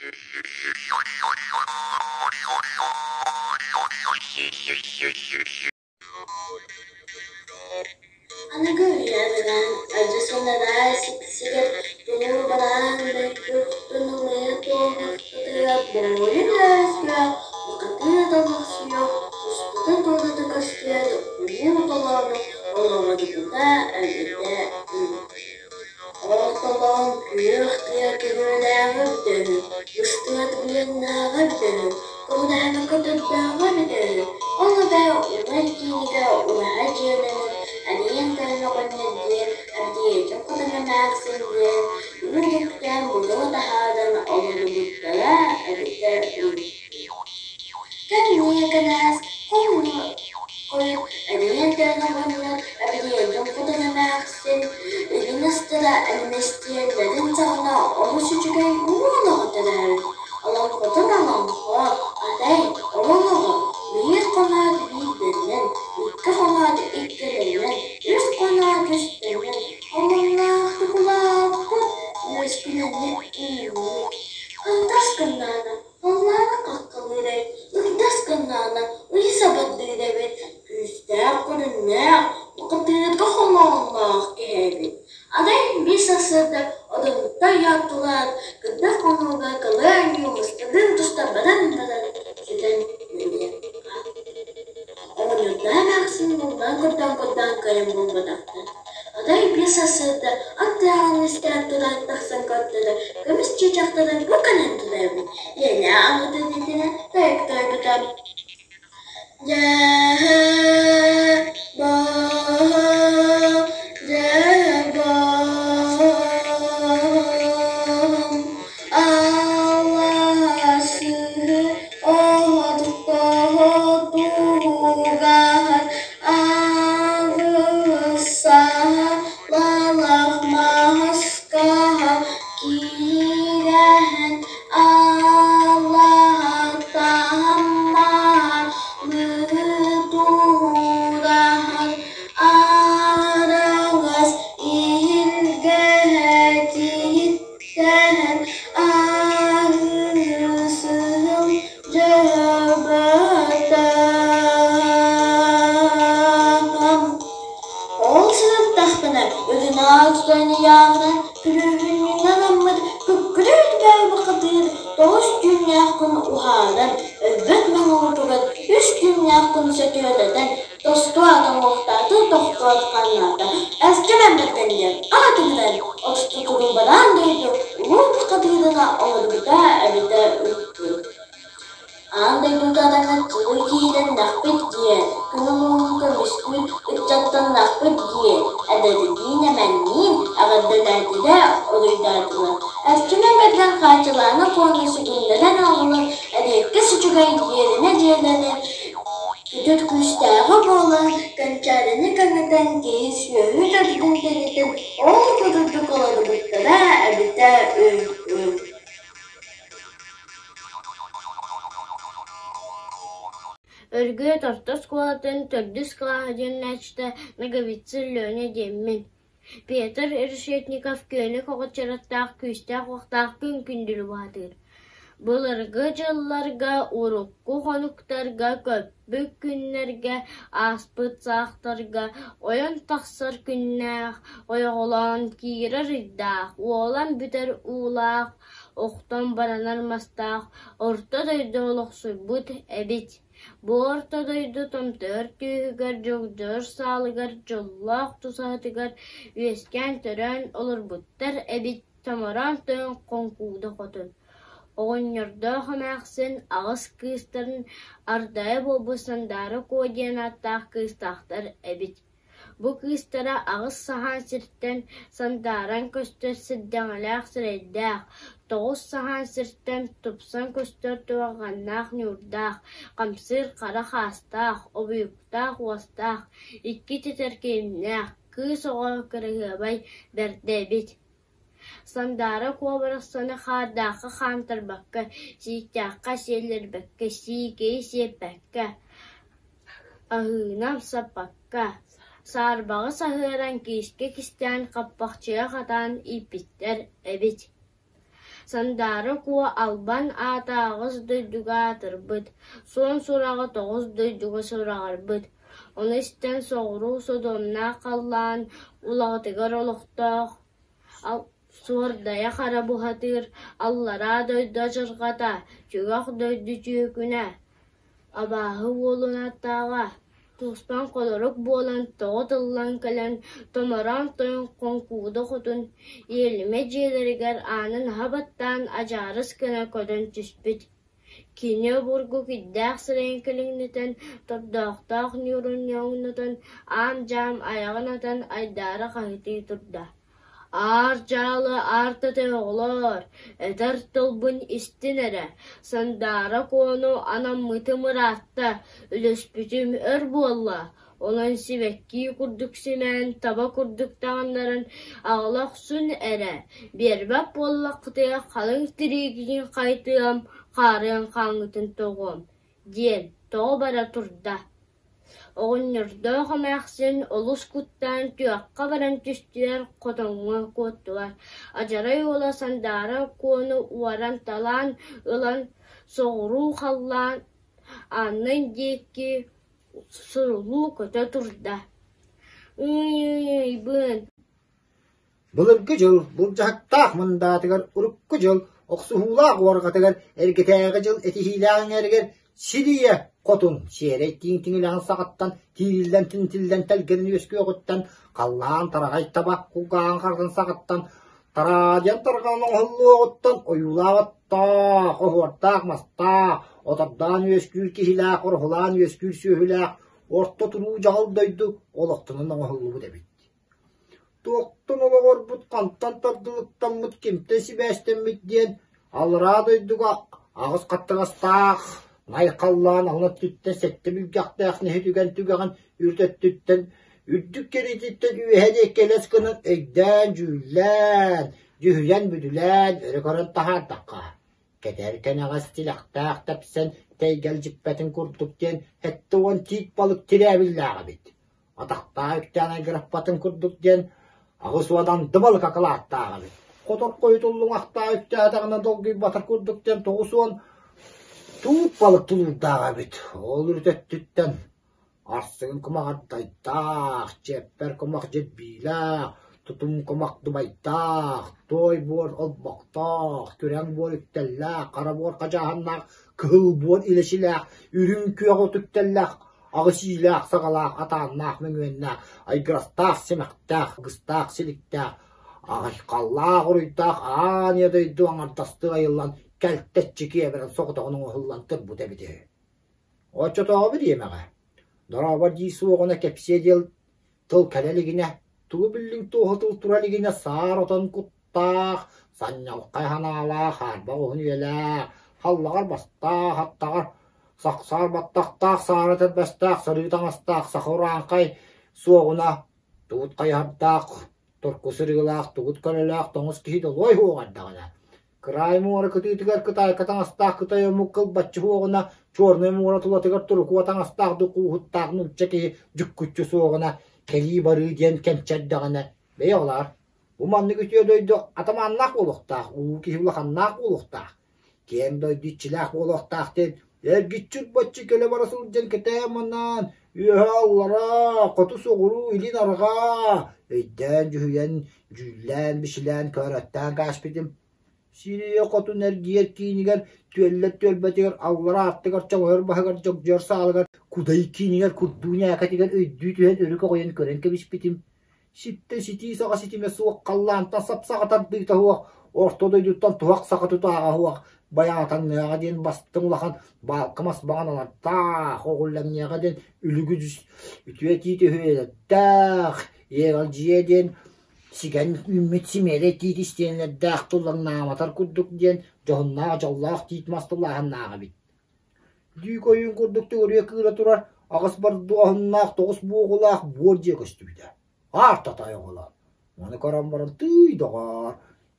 Аныгы үйэ аныгаан адьас анараа сиксигэр тулуу бараан дойду тунумуйа туоһахтатыгар буойун өрүскүөх букатын толохсуйуох устата-туората көстүөн улуу толоону олоҕурбута эбитэ үһү. Ол толоон күөх тыа күрүөлээҕэ эбитэ үһү, быстыбат быйаҥнааҕа эбитэ үһү, көҕүлээбэккэ төрдөөҕө эбитэ үһү, ол эбээ умай киинигэр ураһа дьиэлэнэн, эриэн тойон оҕонньор диэн, Авдеевич хотон эмээхсин диэн уу үктээн буруо таһааран олорбуттара эбитэ үһү. Кэмниэ кэнээс хойут эриэн тойон оҕонньор Авдеевич хотон эмээхсин илин астара элимэстиэллэрин саҕана олус үчүгэй уол оҕо төрөөбүт. Олоҥхотун олоҥхо, атай, ол оҕо биир хоноот биирдэнэн, икки хоноот иккилэнэн, үс хоноот үстэнэн, омуннаахтык улааппыт, үөскүлэнэ үүммүт. Ындас гыннаҕына, халлааны хаххалыыр эбит, ындас гыннаҕына, ый сабардыыр эбит, күүстээх көрүҥнээх, бухатыырга холоонноох киһи эбит. Арай биир сарсыарда одунуттан уйааттылаан, кырдьах хонууга кылыы оонньуу мустарын туста баран баран сүтэн үлүйэн хаалбыт. Оҕонньордоох эмээхсин буллаан көрдөөн-көрдөөн кыайан булбатахтар. Арай биир сарсыарда ат тыаҕын истээн туран тахсан көрдөрө, көмүс чыычаахтара бу кэлэн турар эбит. Ийэлээх аҕата итинэ тойуктаабыта. Киирэһэн Аллаһатаһаммаһа араҕас иһиргэһэ тииттэһэн аһыы дьөһөгөтөм. Ол сырыттахпына үрүҥ тутан ыйааҕынан күлүүһүнньүнэн ыммыт күккүрүүт бөҕө тоҕус түүннээх күн уһааран, өлбөт мөҥүрүтүгэр үс түүннээх күн сөтүөлэтэн, тосту атаҥуохтаата, тохтоот хааннаата, эстимэн бэргэн диэн аатыгыран, отутутугун бараан дойду улуу бухатыырына олорбута эбитэ үһү. Аан дойдуга араҥаччылыы киирэннэхпит диэн, күн улууһун көмүскүүр ыччаттаннахпыт диэн, эдэрдиин-эмэнниин эҕэрдэлээтилэр, уруйдаатылар. Эрчимэн бэргэн Хаачылаана Куону сүгүннэрэн аҕалан, эриэккэс үчүгэй дьиэлэнэ дьиэлэнэн, күтүр күүстээҕэ буолан, кэнчээрини кэҥэтэн, киһи-сүөһү төрдүн тэнитэн, ол курдук олорбуттара эбитэ үһү. Өргүөт орто оскуолатын төрдүс кылааһа үөрэнээччитэ Ноговицын Леня диэммин. Петр Решетников күөнү көҕүччэраттаах күүстээх-уохтаах күн күндүлү баһатыыр. Былыргы дьылларга, урукку хонуктарга, көппүт күннэргэ, ааспыт саахтарга ойон тахсар күннээх, ойоҕолоон киирэр ыйдаах, уолан бүтэр уулаах, охтон баранар мастаах орто дойду олохсуйбут эбит. Бу орто дойду томтойор түөһүгэр, дьогдьойор саалыгар, дьоллоох тусаһатыгар үөскээн-төрөөн олорбуттар эбит Томороон тойон Хоҥкууда хотун. Оҕонньордоох эмээхсин аҕыс кыыстарын ардайа буолбут Сандаара Куо диэн ааттаах кыыстаахтар эбит. Бу кыыстара аҕыс саһаан сиртэн сандааран көстөр сирдэҥэлээх сирэйдээх, тоҕус саһаан сиртэн тупсан көстөр туһаҕаннаах ньуурдаах, хамсыыр хара хаастаах, обуйуктаах уостаах, икки тэтэркэйимнээх, кыыс оҕо кыраһыабай бэрдэ эбит. Сандаара куобарахсаны хаардаахха хаамтарбакка, сииктээххэ сиэллэрбэккэ, сиикэйи сиэппэккэ, аһыынан саппакка, саарбаҕы саһыаран киискэ кистээн хаппахчыга хатаан ииппиттэр эбит. Сандаара Куо албан аата аҕыс дойдуга аатырбыт, суон сураҕа тоҕус дойдуга сураҕырбыт. Ону истэн соҕуруу содуомнаах халлаан улаҕатыгар олохтоох Суордайа хара бухатыыр, аллараа дойду адьырҕата, түгэх дойду түөкүнэ, абааһы уолун ааттааҕа, туспан холорук буолан тоҕо тыллан кэлэн томороон тойон Хоҥкууда хотун иэлимэ дьиэлэригэр аанын аһа баттаан адьаарыс гына көтөн түспүт. Кини обургу кирдээх сирэйин кэлиҥнэтэн, тордоохтоох ньуурун ньоҥнотон, аам-дьаам айаҕын атан айдаара хаһыытыы турда: «Аар дьаалы аартата оҕолоор, этэр тылбын истин эрэ, Сандаара Куону анаммытым ыраатта, үлэспитим өр буолла, онон сибэкки курдук симээн, таба курдук таҥыннаран аҕала охсун эрэ, биэрбэт буоллаххытыгар халыҥ тириигитин хайытыам, хаарыан хааҥҥытын тоҕуом» диэн тоҕо бара турда. Оҕонньордоох эмээхсин олус куттаан түөххэ баран түстүлэр, хотоҥҥо куоттулар. Адьарай уола Сандаара Куону уоран-талаан ылан соҕуруу халлаан аанын диэки сурулуу көтө турда: «Ыйбын Былыргы дьыл былдьаһыктаах мындаатыгар, урукку дьыл охсуһуулаах уорҕатыгар, эргэтээҕи дьыл этиһиилээх эҥээригэр Сирийэ хотун сиэрэй тииҥ тиҥилэҕин саҕаттан тиириллэн-тинтиллэн тэлгэнэн үөскүөҕүттэн, халлаан тараҕай таба кулгааҕын харытын саҕаттан, тараадьан тарҕанан оҥоһуллуоҕуттан ойуулаах оттоох, оһуордаах мастаах, отордоон үөскүүр киһилээх, ороһулаан үөскүүр сүөһүлээх орто туруу дьаҕыл дойду олохтонон оҥоһуллубут эбит. Туохтан олоҕорбут, хантан тардылыктаммыт, кимтэн сибээстэммит диэн аллараа дойдуга аҕыс хаттыгастаах айхаллаан алын өттүттэн сэттэ бүлгэхтээх нэһи түгэн түгэҕин үрүт өттүттэн үрдүк кэриититтэн үөһэ диэки элэс гынан өйдөөн-дьүүллээн, дьүһүйэн-бүдүлээн өрө көрөн таһаардахха, кэтэр кэнэҕэс тилэхтээх тэпсэн тэйгэлдьиппэтин курдук диэн 70 тиит балык тирээбиллээх эбит. Атахтаах үктээн айгыраппатын курдук диэн 80 андыбалык акылааттаах эбит. Хоторхойу туллуҥахтаах үктээтэҕинэ долгуйбатар курдук диэн 90 туут балык тулуурдаах эбит. Ол үрүт өттүттэн арсыгын кумаҕардайдаах, чиэппэр кумах дьирбиилээх, тутум кумах дубайдаах, туой буор олбохтоох, күрэҥ буор үктэллээх, хара буор хадьааһыннаах, кыһыл буор илэчилээх, үрүҥ күөх от үктэллээх аҕыс иилээх-саҕалаах, атааннаах, мөҥүөннээх, айгырастаах, симэхтээх, ыгыстаах, силиктээх, айхаллаах, уруйдаах аан ийэ дойду аҥардастыы айыллан кэлтэччи киэбирэн соҕотоҕун оҥоһуллан турбут эбит үһү. Оччотооҕу бириэмэҕэ дорообо дии суоҕуна кэпсиэ диэл тыл кэлэ илигинэ, тугу биллиҥ туоһу тыл тура илигинэ саар отон куттаах, санньалхай санаалаах, хаарбах уһун үйэлээх, халлаҕар бастаах, аттаҕар сахсаар баттахтаах, саара этэрбэстээх, сарыы таҥастаах, саха урааҥхай суоҕуна тугут хайыһардаах, турку сырыылаах, тугут көлөлөөх тоҥус киһи долуой уоҕа эрдэҕинэ Кыраай муора кытыытыгар Кытайка таҥастаах кытай омук кылбаччы суоҕуна, Чернай муора тулатыгар турукуо таҥастаах дукууһуттаах нуучча киһи дьуккуччу суоҕуна, кэлии-барыы диэн кэмчэрдэҕинэ, бэйэ оҕолоор, бу маннык үтүө дойду атамааннаах буолуохтаах, улуу киһи улаханнаах буолуохтаах, киэҥ дойду иччилээх буолуохтаах диэн эргиччи-урбаччы кэлэ-бара сылдьан кэтээн-манаан, үөһэ-аллараа, хоту-соҕуруу, илин-арҕаа өйдөөн-дьүһүйэн дьүүллээн-бичилээн көөрөттөөн кээспитим. Сирийэ хотун эргийэр киинигэр, түөллэр түөлбэтигэр, аллара аттыгар, чоҥойор баһыгар, дьогдьойор саалыгар, кудай киинигэр, курдуу ньээкэтигэр өйдүү түһэн өрө көҕүйэн көрөн кэбиспитим. Ситтэн ситии саҕа ситимэ суох, халлаантан сап-саҕа тардыыта суох, орто дойдуттан туһах саҕа тутааҕа суох, байаатаҥныаҕа диэн бастыҥ улахан баалка мас баҕаналардаах, оҕуллаҥныаҕа диэн үлүгү үтүө тиит үһүөлэрдээх, Иэгэлдьийэ диэн сигэн үүммүт симиэрэй тиит истиэнэлэрдээх туллаҥнаабатар курдук диэн дьоһуннаах дьоллоох тиит мас тулааһыннаах эбит. Дүүк ойуун курдук төгүрүйэ кыыра турар аҕыс бордуоһуннаах тоҕус буоҕулаах буор дьиэ көстүбүтэ. Аар татай оҕолор. Ону көрөн баран тыый доҕоор,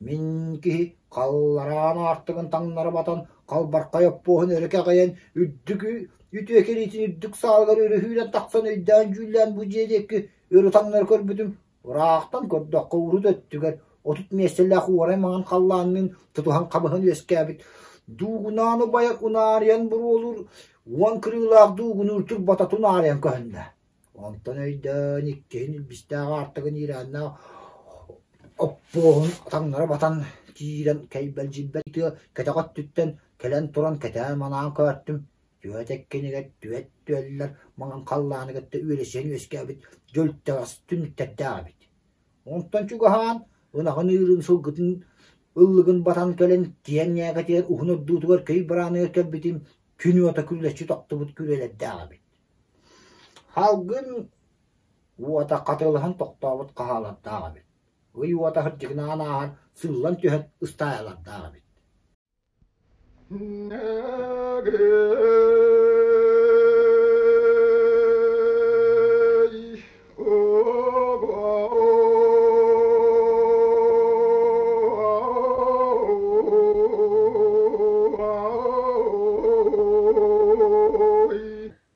мин киһи халлараан аартыгын таҥнары батан, халбархай оппуоһун өрө кэҕийэн, үрдүк үтүө кэриитин үрдүк саалыгар өрүһүүрэн тахсан өйдөөн-дьүүллээн бу дьиэ диэки өрө таҥнары көрбүтүм, ыраахтан көрдөххө урут өттүгэр 30 миэстэлээх уорай маҥан халлаанныын тутуһан хабыһан үөскээбит дуугунаан убайа унаарыйан буруолуур уон кырыылаах дуугунуур турбата тунаарыйан көһүннэ. Онтон өйдөөн иккиһин илбистээх аартыгын иирээннээх оппуоһун таҥнары батан киирэн кэйбэлдьийбэт тыа кэтэх өттүттэн кэлэн туран кэтээн-манаан көөртүм Түөт эккинигэр түөт түөллэр маҥан халлааны кытта үөлэсиһэн үөскээбит дьөлтэҕэс түннүктэрдээх эбит. Онтон чугаһаан, ынаҕын ыырын сылгытын ыллыгын батан кэлэн киэҥ ньээкэтигэр уһун ордуутугар көй барааныгар кэлбитим күн уота күрүлэччи тохтубут күрүөлэрдээх эбит. Салгын уота хатылаһан тохтообут хаһаалардаах эбит. Ый уота сырдьыгынаан ааһан сыыллан түһэн ыстаайалардаах эбит.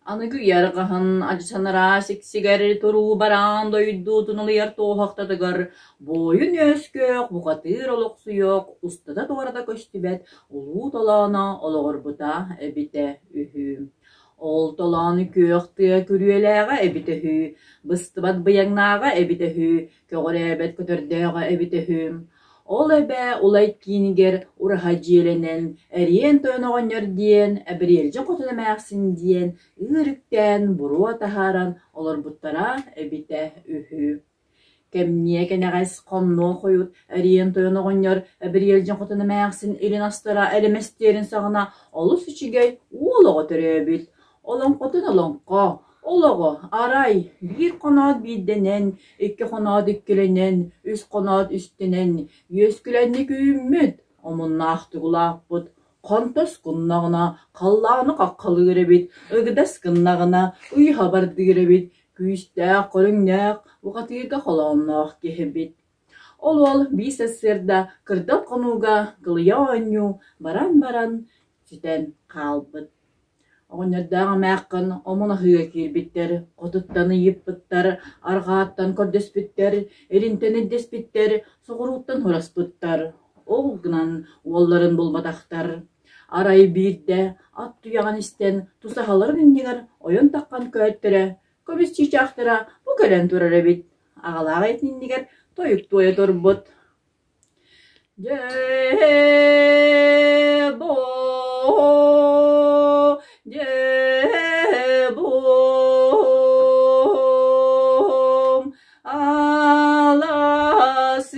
Аныгы үйэ арҕаһын адьасанараа сиксигэр туруу бараан дойдутун улуйар туоһахтатыгар буойун үөскүөх, бухатыыр олохсуйуох, устата-туората көстүбэт улуу толооно олоҕурбута эбитэ үһү. Ол толоон күөх тыа күрүөлээҕэ эбитэ үһү, быстыбат быйаҥнааҕа эбитэ үһү, көҕүрээбэт көтөрдөөҕө эбитэ үһү. Ол эбээ Улай киинигэр ураһа дьиэлэнэн, Эриэн Тойон оҕонньор диэн, Эбириэлдьин Хотун эмээхсин диэн ыыр үктээн буруо таһааран олорбуттара эбитэ үһү. Кэмниэ кэнэҕэс хомнуо хойут Эриэн Тойон оҕонньор Эбириэлдьин Хотун эмээхсин илин астара элэмэстиэрин саҕана олус үчүгэй уол оҕо төрөөбүт. Олоҥхотун олоҥхо, олоҕо арай биир хоноот биирдэнэн, икки хоноот иккилэнэн, үс хоноот үстэнэн, үөскүлэнник үүммүт, омуннаахтык улааппыт, хонтос гыннаҕына халлааны хаххалыыр эбит, ыгдас гыннаҕына ый хабардыыр эбит, күүстээх көрүҥнээх, бухатыырга холоонноох киһи эбит. Ол уол биир сарсыарда кырдал хонууга кылыйа оонньуу баран-баран сүтэн хаалбыт. Оҕонньордоох эмээххин омун аһыыга киирбиттэр, хотуттан ыйыппыттар, арҕааттан көрдөспүттэр, илинтэн ирдэспиттэр, соҕурууттан сураспыттар. Ол гынан уолларын булбатахтар. Арай биирдэ ат туйаҕын истэн, тусаһаларын иннигэр ойон таххан көһөттөрө, көмүс чыычаахтара бу кэлэн турар эбит. Аҕалаах ийэтин иннигэр тойук туойа турбут. Дьээ-боо, дьээ-боом, алаас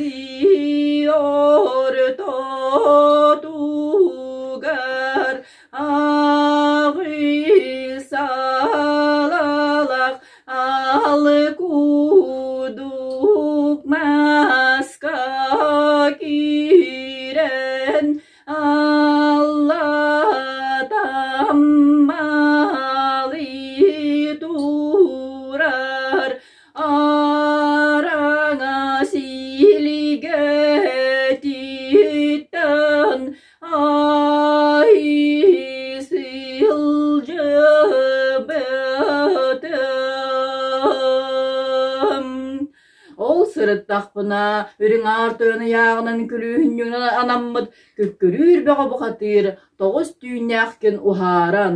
ортотугар аҕыс алалаах Алы кудук маска киирэн аллатам малы турар араҥа силигэ титтэн Ай сылдьыбытым. Ол сырыттахпына үрүҥ аар тойон ыйааҕынан күлүүһүнньүгүнэн анаммыт күккүрүүр бөҕө бухатыыр тоҕус түүннээх күн уһааран,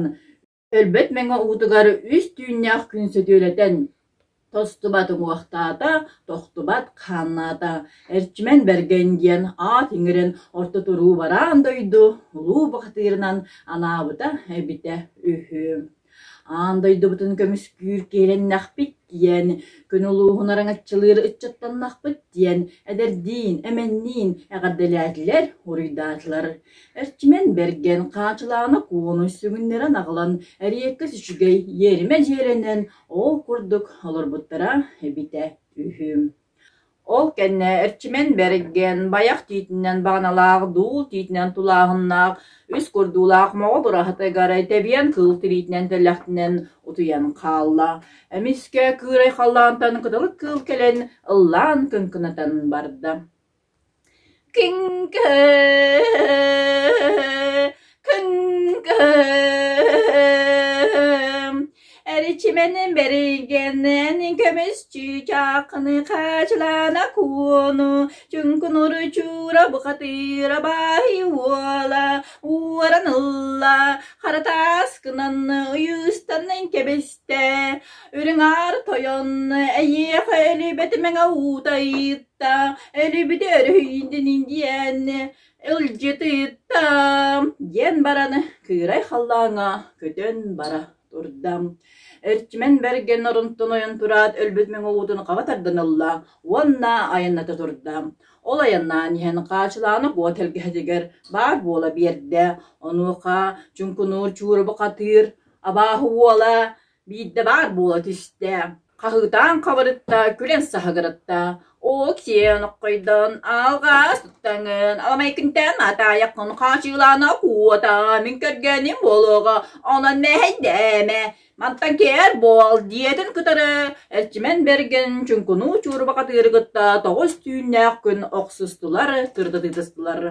Өлбөт мэҥэ уутугар үс түүннээх күн сөтүөлэтэн, тостубат уҥуохтаата, тохтубат хааннаата, Эрчимэн Бэргэн диэн аат иҥэрэн орто туруу бараан дойду улуу бухатыырынан анаабыта эбитэ үһү. Аан дойдубутун көмүскүүр киһилэннэхпит диэн, күн улууһун араҥаччылыыр ыччаттаннахпыт диэн эдэрдиин, эмэнниин эҕэрдэлээтилэр, уруйдаатылар. Эрчимэн Бэргэн Хаачылаана Куону сүгүннэрэн аҕалан эриэккэс үчүгэй иэримэ дьиэлэнэн ол курдук олорбуттара эбитэ үһү. Ол кэннэ Эрчимэн Бэргэн байах тиитинэн баҕаналаах, дуул тиитинэн тулааһыннаах, үс курдуулаах моҕол ураһатыгар тэбиэн кыыл тириитинэн тэллэхтинэн утуйан хаалла. Эмискэ кыырай халлаантан кыталык кыыл кэлэн ыллаан кыҥкынатан барда. Киҥкэ, кыҥкэ, эричимэнин бэригэнэн көмүс чүүчээҕим. Чыычааххыны хаачылаана куону, Чуҥкунур чуура бухатыыра баай уола уоран ылла, хара тааскынан ыйыстанан кэбистэ. Үрүҥ аар тойон эйиэхэ өлүбэт мэҥэ уута ыйытта, өлүбүтү өрүһүйдүн диэн илдьит ыытта диэн баран кыырай халлааҥҥа көтөн бара турда. Эрчимэн Бэргэн орунтан ойон тураат өлбүт мэҥэ уутун хаба тардан ылла уонна айанната турда. Ол айаннаан иһэн Хаачылаана куо тэлгэһэтигэр баар буола биэрдэ. Онуоха Чуҥкунуур Чуурабы хатыыр абааһы уола биирдэ баар буола түстэ. Хаһыытаан хабырытта, күлэн саһыгыратта. Оо, киэн оккойдон, алҕас туттаҥын, аламайкынтан атаайаххын хаачыылаана куота, мин кэргэним буолуоҕа, онон мэһэйдээмэ, Мантан кээр буол диэтин кытары Эрчимэн Бэргэн чуҥкунуу чуурбахатыыры кытта тоҕус түүннээх күн охсустулар, кырдатытыстылар.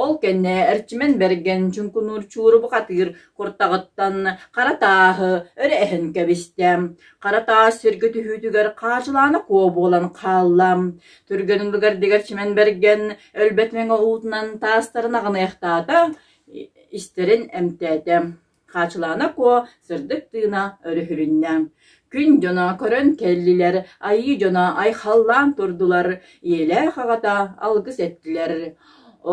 Ол кэннэ Эрчимэн Бэргэн чуҥкунуур чуурбахатыыр куртаҕыттан хара тааһы өрө эһэн кэбистэ. Хара таас сиргэ түһүүтүгэр хаачылаана куо буолан хаалла. Түргэн үлүгэрдик Эрчимэн Бэргэн өлбөт мэҥэ уутунан таастарын аҕыныахтаата, истэрин эмтээтэ. Хаачылаана Куо сырдык тыына өрүһүлүннэ. Күн дьоно көрөн кэллилэр, айыы дьоно айхаллаан турдулар, ийэлээх аҕата алгыс эттилэр.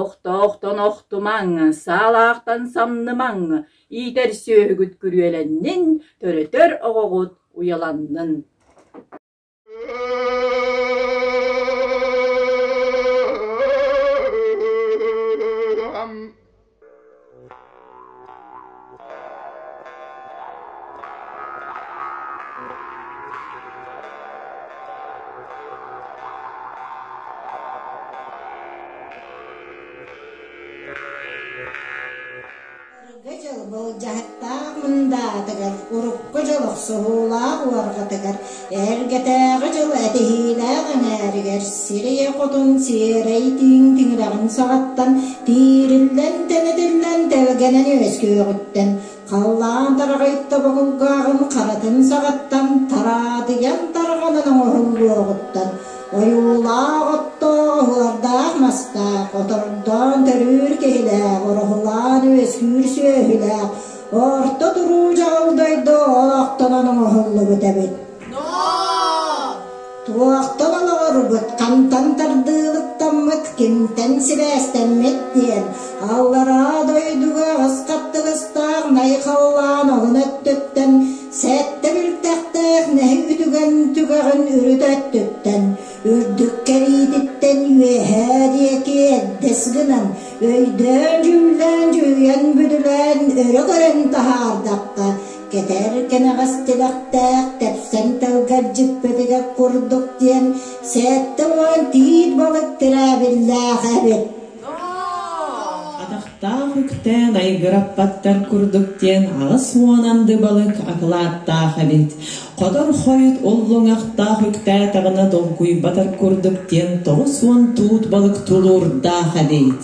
Охтоохтон охтумаҥ, саалаахтан самнымаҥ, иитэр сүөһүгүт күрүөлэннин, төрөтөр оҕоҕут уйаланнын. Былыргы дьыл былдьаһыктаах мындаатыгар, урукку дьыл охсуһуулаах уорҕатыгар, эргэтээҕи дьыл этиһиилээх эҥээригэр сир ийэ хотун сиэрэй тииҥ тиҥилэҕин саҕаттан тиириллэн тэнитиллэн тэлгэнэн үөскүөҕүттэн, халлаан тараҕайта бокулгааҕын харатын саҕаттан тараадыйан тарҕанан оҥоһуллуоҕуттан Ойуулаах оттоох, оһуордаах мастаах, отордоон төрүүр киһилээх, ороһулаан үөскүүр сүөһүлээх, орто туруу дьаҕыл дойду олохтонон оҥоһуллубут эбит. Туохтан олоҕорбут, хантан тардыылыктаммыт, кимтэн сибээстэммит диэн, аллараа дойдуга аҕыс хаттыгастаах найхаллаан алын өттүттэн Сэттэ бүлтэхтээх нэһи үтүгэн түгэҕин үрүт өттүттэн, үрдүк кэриититтэн үөһээ диэки эрдэс гынан, өйдөөн-дьүүллээн дьүһүйэн бүдүлээн өрө көрөн таһаардахха, кэтэр кэнэҕэс тилэхтээх тэпсэн тэлгэлдьиппитигэр курдук диэн 70 тиит балык тирээбиллээх эбит. Атахтаах үктээн айгыраппаттар курдук диэн 80 анды балык акылааттаах эбит. Хотор хойут уллуҥахтаах үктээтэҕинэ долгуйбатар курдук диэн 90 туут балык тулуурдаах эбит.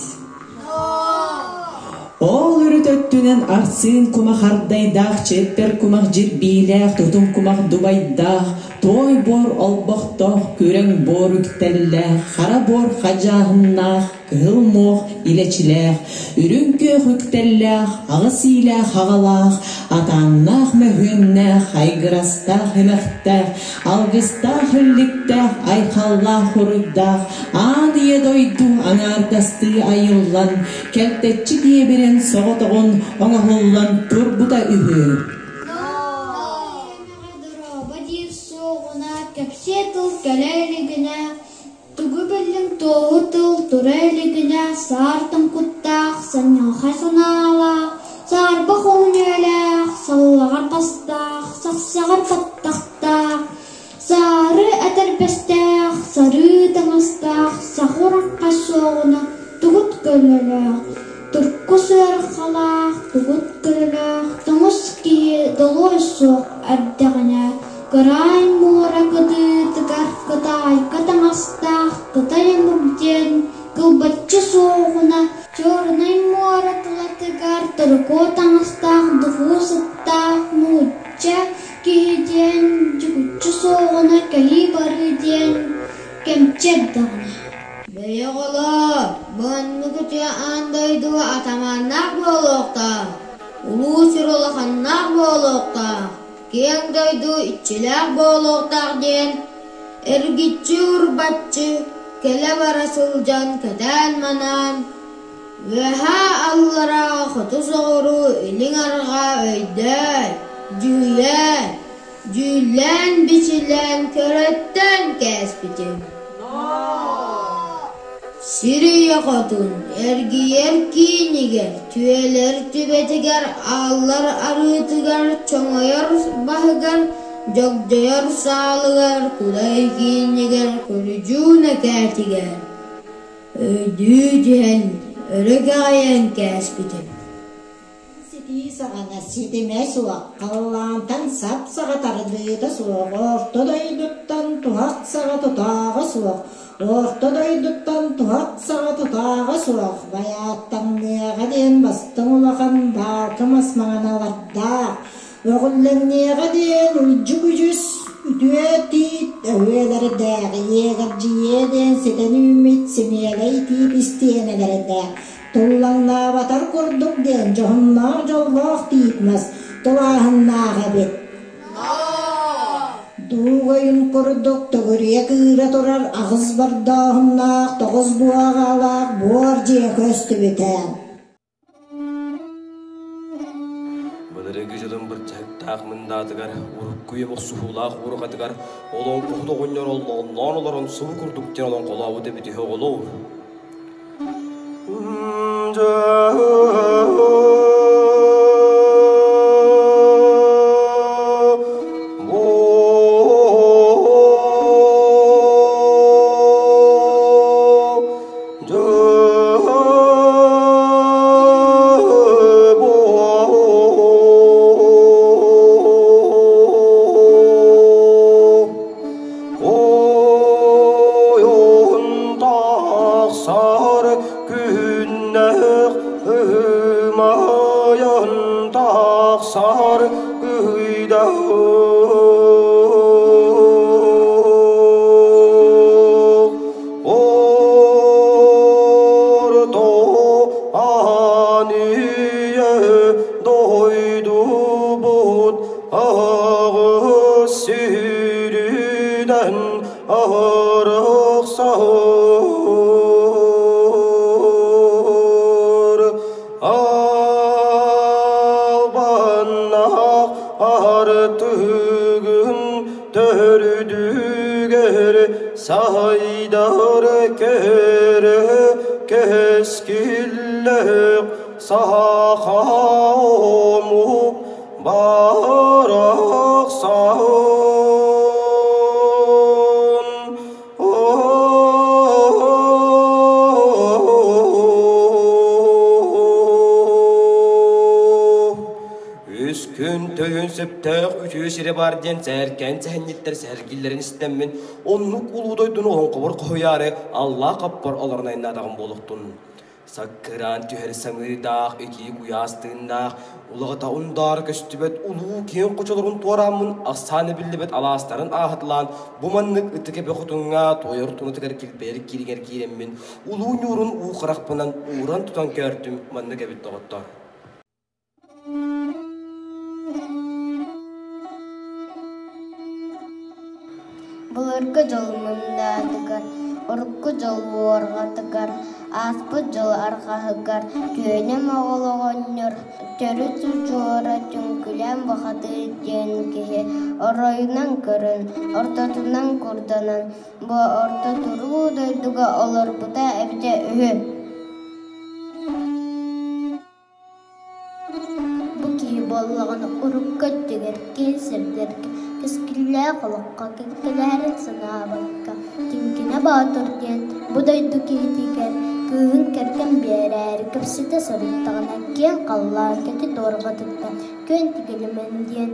Ол үрүт өттүнэн арсыын кумах ардайдаах, чиэппэр кумах дьирбиилээх, тутум кумах дубайдаах, туой буор олбохтоох, күрэҥ буор үктэллээх, хара буор хадьааһыннаах, кыһыл муох илэчилээх, үрүҥ күөх үктэллээх, аҕыс иилээх аҕалаах, атааннаах мөһүөннээх, айгырастаах эмэхтээх, алгыстаах үллүктээх, айхаллаах уруйдаах, аан ийэ дойду аҥаардастыы айыллан, кэлтэччи киэбирэн соҕотоҕун оҥоһуллан турбута үһү. Дорообо диир суоҕуна, кэпсиэ тыл кэлэ илигинэ, Тугу биллиҥ туоһу тыл тура илигинэ саар тоҥкуттаах, санньыархай санаалаах, саарбах уһун-үөлээх, саллаҕар бастаах, сахсаҕар баттахтаах, саары этэрбэстээх, сарыы таҥастаах, саха урахха суоҕуна тугут көлөлөөх, турку сыарҕалаах, тугут көлөлөөх, тоҥус киһи долуой суох эрдэҕинэ Кыраай муора кытыытыгар кытаайка таҥастаах кытай омук диэн кылбаччы суоҕуна Чернай муора тулатыгар торукуо таҥастаах духуу сыттаах нуучча киһи диэн дьүкүччү Харчы суоҕуна кэлии-барыы диэн кэмчи эрдэҕинэ Бэйэ оҕолоор, бу оннук үтүө аан дойдуга атамааннаах буолуохтаах, улуу сүр улаханнаах буолуохтаах, киэҥ дойду иччилээх буолуохтаах диэн эргиччи-урбаччы кэлэ-бара сылдьан кэтээн-манаан, үөһээ-аллараа, хоту-соҕуруу, илин-арҕаа өйдөөн, дьүһүйээн, дьүүллээн-бичилээн көрөттөөн кээспитим. Сир ийэ хотун эргийэр киинигэр, түөлэр түбэтигэр, ааллар арыытыгар, чоҥойор баһыгар, дьогдьойор саалыгар, кудай киинигэр, көрүдьуун экээтигэр өйдүү түһэн, өрө кэҕийэн кээспитим. Ситии саҕана ситимэ суох, халлаантан сап саҕа тардыыта суох, орто дойдуттан туһах саҕа тутааҕа суох, орто дойдуттан туһах саҕа тутааҕа суох, байааттаҥныаҕа диэн бастыҥ улахан баалка мас маҥаналардаах, өҕүллэҥниэҕэ диэн улдьу-күдьүс үтүө тиит өһүөлэрдээх, иэҕэрдьийиэ диэн ситэн үүммүт симиэлэй тиит истиэнэлэрдээх, Туллаҥнаабатар курдук диэн дьоһуннаах дьоллоох тиит мас тулааһыннаах эбит. Дуугайын курдук төгүрүйэ кыыра турар аҕыс бордооһуннаах, тоҕус буоҕалаах буор дьиэ көстүбүтэ. Былырыгы дьылын бырдьаһыктаах мындаатыгар, урукку үйэ бохсуһуулаах уурҕатыгар олоҥхоһут оҕонньор оллоонноон олорон субу курдук диэн олоҥхолообут эбит үһү оҕолоор. Ойон тахсар күннээх ымайан тахсар ыйдаах Орто аныйа дойдубут Аҕыс сүүрүнэн аһарыксаһыр Албаннаах артыгын төрдүгэр сайдар кэрэ кэскиллээх саха омук Барахсан Үс күн төйүн сөптөөх үтүө сирэ бар диэн сээркээн сэһэнньиттэр сэһэргииллэрин истэммин, оннук улуу дойдуну олоҥхобор хоһуйаары Аллаах хаппар олорон айаннаатаҕым буолуохтун. Саккыраан түһэр самыырдаах, итии куйаас тыыннаах, улаҕата ундаара көстүбэт улуу киэҥ хочолорун туорааммын ахсаана биллибэт алаастарын ааһыталаан бу маннык ытык эбэ хотуҥҥа туойар тунатыгар килбэйэр кииригэр киирэммин улуу ньуурун уу харахпынан ууран тутан көөртүм маннык эбит доҕоттоор. Былыргы дьыл мындаатыгар, урукку дьыл уорҕатыгар, ааспыт дьыл арҕаһыгар Түөнэ Моҕол оҕонньор төрүт удьуора Түҥкүлээн бухатыыр диэн киһи оройунан көрөн, ортотунан курданан, бу орто туруу дойдуга олорбута эбитэ үһү. Бу киһи буоллаҕына урукку өттүгэр киэҥ сирдэргэ кэскиллээх олоххо кэккэлэһэрин санаабакка Тиҥкинэ Боотур диэн бу дойду киһитигэр кыыһын кэргэн биэрээри кэпсэтэ сырыттаҕына киэҥ халлаан кэтит уорҕатыттан Күөн Тигилимэн диэн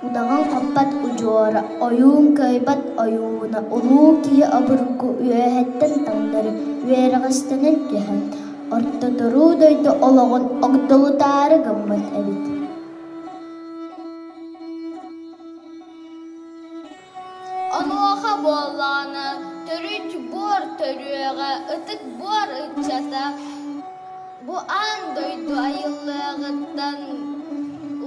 удаҕан хаппат удьуора, ойуун кыайбат ойууна, улуу киһи обургу үөһэттэн таҥнары үөрэҕэстэнэн түһэн, орто туруу дойду олоҕун огдолутаары гыммыт эбит. буоллаҕына, төрүт буор төрүөҕэ, ытык буор ыччата бу аан дойду айыллыаҕыттан,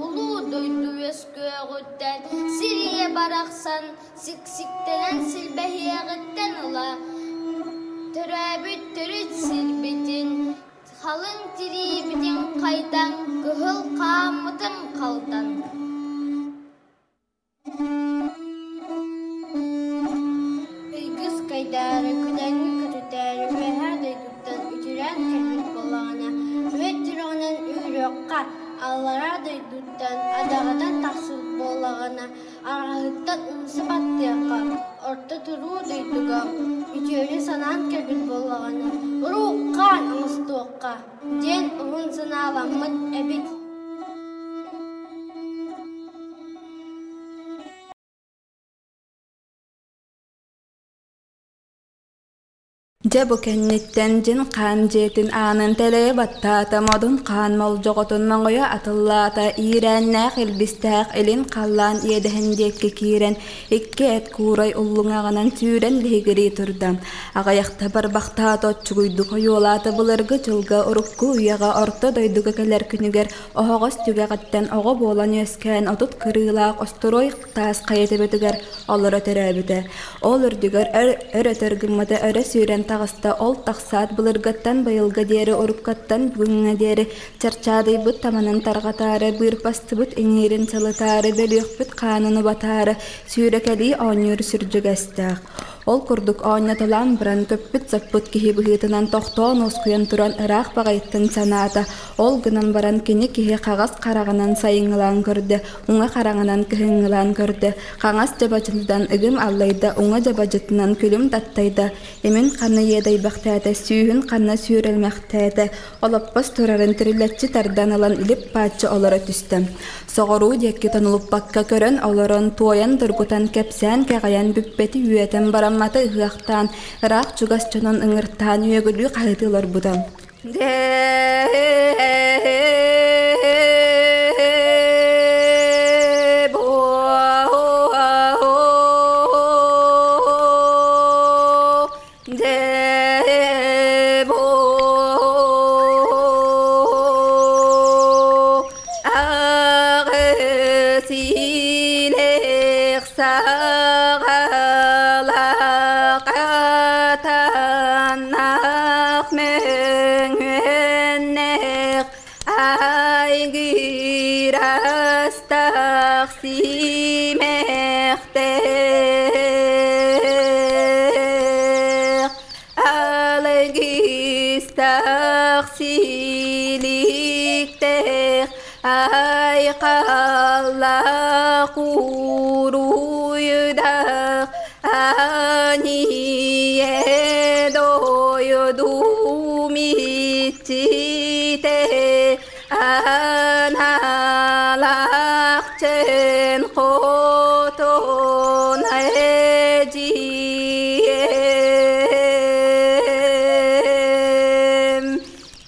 улуу дойду үөскүөҕүттэн сир ийэ барахсан сиксиктэнэн силбэһиэҕиттэн ыла төрөөбүт төрүт сирбитин халыҥ тириибитин хайдан, кыһыл хааммытын халтан. Ыйгыс кайдаары, күдэҥҥи көтүтээри үөһээ дойдуттан үтүрээн кэлбит буоллаҕына, үөт сүрэҕинэн үүрүөххэ, аллараа дойдуттан адаҕатан тахсыбыт буоллаҕына, арҕаһыттан умса баттыахха, орто туруу дойдуга үтүөнү санаан кэлбит буоллаҕына, уруу-хаан оҥостуохха диэн уһун санааламмыт эбит. Дьэ бу кэнниттэн дьин хаан дьиэтин аанын тэлэйэ баттаата, модун хаан молдьоҕотун моҥойо атыллаата, иирээннээх илбистээх илин халлаан иэдэһин диэки киирэн, икки эт куурай уллуҥаҕынан сүүрэн лиһигирии турда. Аҕыйахта барбахтаата, оччугуйдук ойуолаата былыргы дьылга урукку үйэҕэ орто дойдуга кэлэр күнүгэр оһоҕос түгэҕиттэн оҕо буолан үөскээн 30 кырыылаах остуруой таас хайа төбөтүгэр олоро төрөөбүтэ. Ол үрдүгэр өр өтөр гыммыта өрө сүүрэн таҕыста, ол тахсаат былыргыттан быйылга диэри уруккаттан бүгүҥҥэ диэри чарчаадыйбыт таманын тарҕатаары, быырпастыбыт иҥиирин сылытаары, бөлүөхпүт хаанын убатаары сүүрэкэлии оонньуур сүрдьүгэстээх. Ол курдук оонньотолоон баран көппүт-соппут киһи быһыытынан тохтоон уоскуйан туран ыраах баҕайыттан санаата, ол гынан баран кини киһи хаҕас хараҕынан сайыҥҥылаан көрдө, уҥа хараҕынан кыһыҥҥылаан көрдө, хаҥас дьабадьытынан ыгым аллайда, уҥа дьабадьытынан күлүм таттайда, имин ханна иэдэйбэхтээтэ, сүүһүн ханна сүүрэлмэхтээтэ, олоппос турарын тирилэччи тардан ылан илип-пааччы олоро түстэ. Соҕуруу диэки тонулуппакка көрөн олорон, туойан доргутан, кэпсээн кэҕийэн бүппэти үөтэн барамматы ыһыахтаан, ыраах-чугас дьонун ыҥыртаан үөгүлүү хаһыытыы олорбута. Симэхтээх алгыстаах силиктээх айхаллаах уруйдаах Ание дойдум иччитэ Аналахчын хотун эдьиийим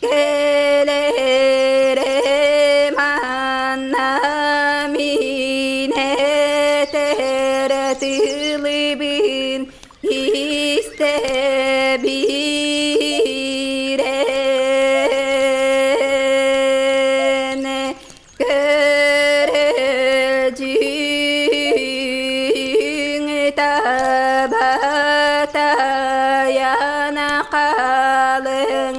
кэлэрэ манна мин этэр тылыбын истэбиирэн көрөдьүҥ табатайан халыҥ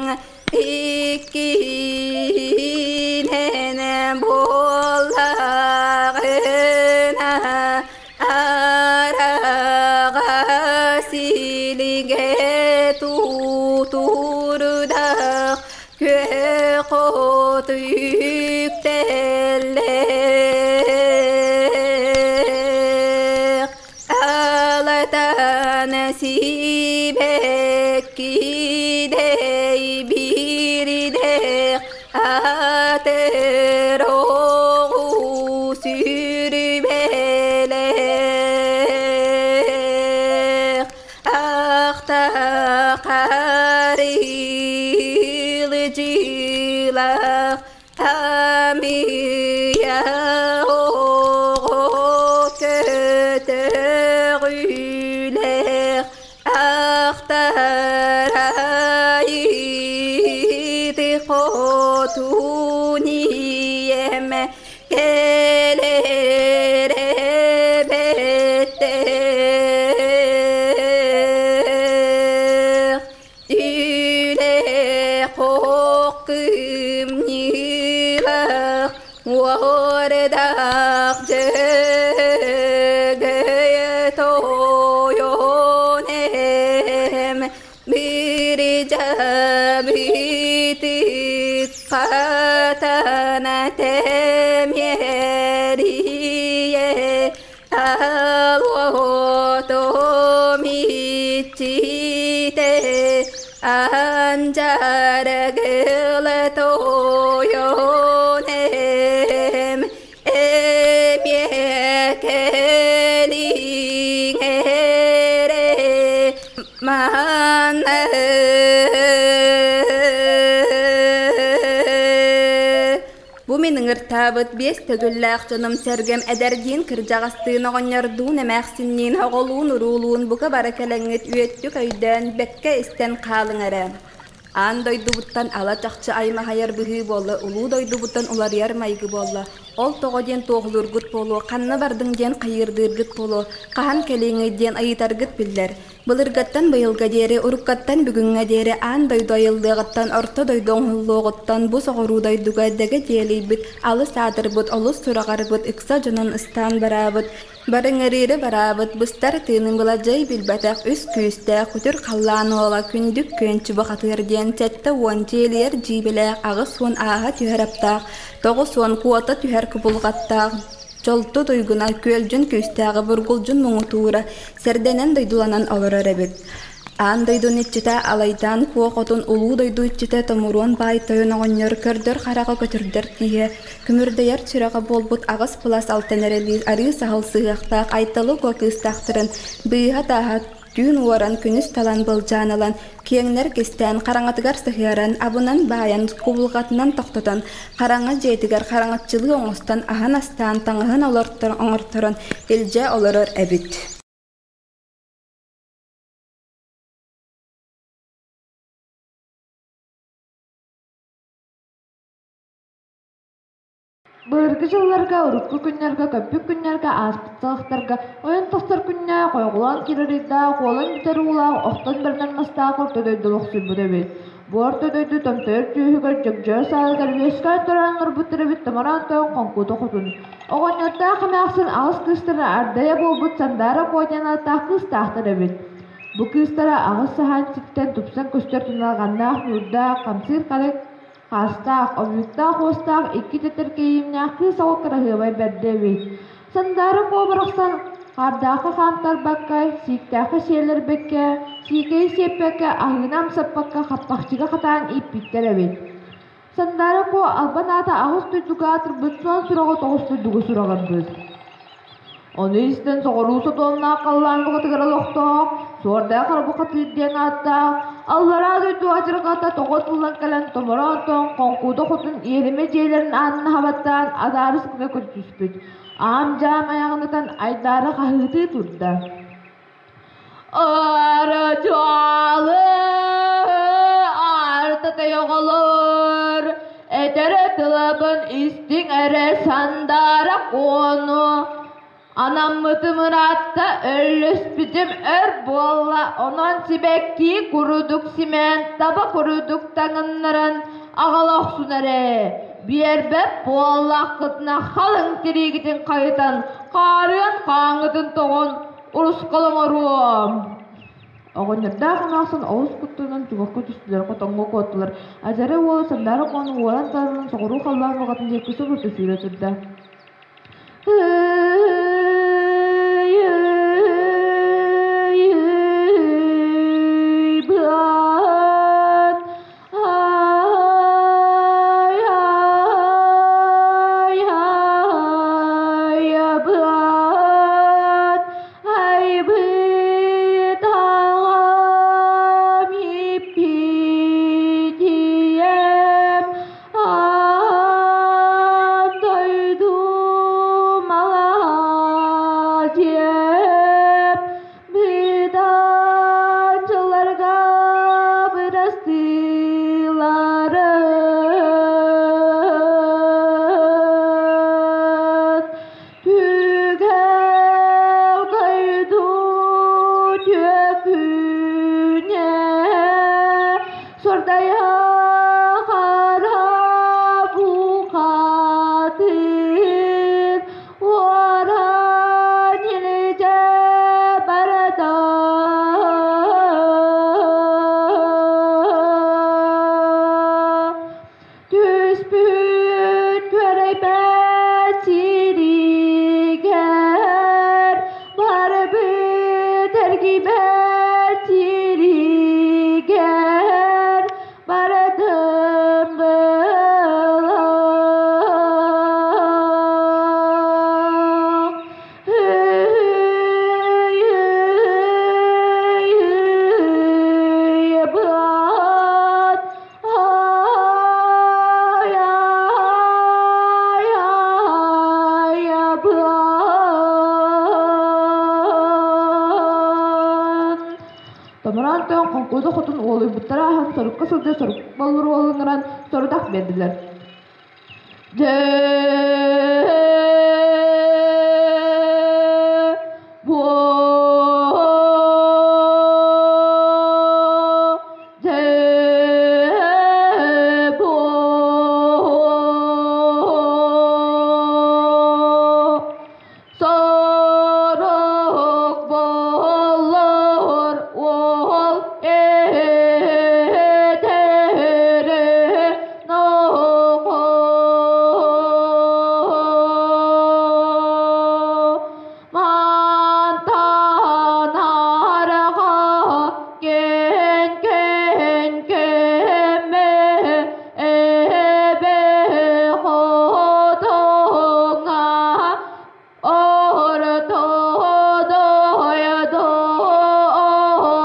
иккиһинэн буоллаҕына араҕас илигэ тутуурдаах күөх от үктэллээх. кэлэр эбэттээх Үлэ кымньыылаах уордаах дьөгөйө тойон эм бирдьэбитик хатана тэмиэрийэ Алуотомиччитэ анжарагыла тойонем эмиэкэлиҥэрэ манна Бу мин ыҥыртаабыт биэс төгүллээх дьонум-сэргэм эдэрдиин кырдьаҕастыын оҕонньордуун эмээхсинниин оҕолуун-уруулуун бука бары кэлэҥҥит үөттүк өйдөөн бэккэ истэн хаалыҥ эрэ. Аан дойдубуттан ала чахчы аймаһайар быһыы буолла, улуу дойдубуттан уларыйар майгы буолла. Ол тоҕо диэн туоһулуургут буолуо, ханна бардыҥ диэн хайыырдыыргыт буолуо, хаһан кэлиэҥий диэн ыйытаргыт биллэр. Былыргаттан быйылга диэри, уруккаттан бүгүҥҥэ диэри аан дойду айыллыаҕыттан, орто дойду оҥоһуллуоҕуттан бу соҕуруу дойдуга дэгэ диэлийбит, алыс аатырбыт, олус сураҕарбыт, ыкса дьонун ыстаан бараабыт, барыҥырыыры бараабыт, быстар тыынын быладьай билбэтэх үс күүстээх күтүр халлаан уола күндүк күөнчү бухатыыр диэн 70 дьиэлийэр дьиибэлээх 80 ааһа түһэр аптаах, 90 куота түһэр кубулҕаттаах Дьолту туйгуна, күөлдьүн күүстээҕи бургулдьун муҥутуура, сэрдэнэн дойдуланан олорор эбит. Аан дойдуну иччитэ Алайдаан Куо Хотун улуу дойду иччитэ Томуруон Баай Тойон оҕонньор көрдөр хараҕа көтүрдэр тииһэ, күмүрдэйэр сүрэҕэ буолбут аҕыс былас алтан эрэлии арыы саһыл сыһыахтаах Айталы Куо кыыстаахтарын быыһа-тааһа Түүн уоран, күнүс талан былдьаан ылан, киэҥнэр кистээн, хараҥатыгар сыһыаран, абынан баайан, кубулҕатынан тохтотон, хараҥа дьиэтигэр хараҥаччылыы оҥостон аһын астаан, таҥаһын оҥорторон илдьэ олорор эбит. Былыргы дьылларга, урукку күннэргэ, көппүт күннэргэ, ааспыт саҕахтарга ойон тахсар күннээх, ойоҕолоон киирэр ыйдаах, уолан бүтэр уулаах, охтон бэринэр мастаах орто дойду олохсуйбут эбит. Бу орто дойду томтойор түөһүгэр дьөгдьөө саалыгар үөскээн туран олорбуттар эбит томороон тойон хоҥкута хотун. Оҕонньордоох эмээхсин аҕыс кыыстара ардайа буолбут Сандаара Куо диэн ааттаах кыыстаахтар эбит. Бу кыыстара аҕыс саһаан сиртэн тупсан көстөр туналҕаннаах ньуурдаах, хамсыыр харык Хаастаах, обуйуктаах уостаах икки тэтэркэйиимнээх кыыс оҕо кыраһыабай бэрдэ эбит. Сандаара Куо барахсан хаардаахха хаамтарбакка, сииктээххэ сиэллэрбэккэ, сиикэйи сиэппэккэ, аһыыны амсаппакка хаппахчыга хатаан ииппиттэр эбит. Сандаара Куо албан аата аҕыс дойдуга аатырбыт суон сураҕы тоҕус дойдуга сураҕырбыт. Ону истэн соҕуруу сотуоннаах халлаан бухатыгар олохтоох, суордаах Арбухатыыр диэн ааттаах, аллараа дойду адьырҕата тоҕо тыллан кэлэн томороон тоҥ хоҥкууда хотун иэримэ дьиэлэрин аанын аһабаттаан адаарыс гына көрсүспүт, аам-дьаам айаҕынытан айдаара хаһыытыы турда. Арачаалы артатай оҕолор, этэрэ тылабын истиҥ эрэ сандаара куону. Анаммытым ыраатта, өллөспүтүм өр буолла, онон сибэкки курдук симээн, таба курдук таҥыннаран аҕала охсун эрэ. Биэрбэт буоллаххытына халыҥ тириигитин хайытан, хаарыан хааҥҥытын тоҕон, Урусхал оҥоруом. Оҕонньордоох эмээхсин олус куттанан чугаска түстүлэр, хотоҥҥо куоттулар. Адьара уола сандаара оҕону уоран тарынан соҕуруу халлаан баҕатын диэки субурду сүүрэ турда. Быат Айбыат, айбыт аҕам ииппитиэм, аан дойду малаһа. тойон Хоҥкууда хотун уолуйбуттара ааһан сорукка сылдьар сорук боллур уолу ыҥыран сорудах биэрдилэр. Дьэ Сорох боллор уол этэре нохоо Мантан арҕа кэн кэн кэмэ эбэ хотоҥа орто дойду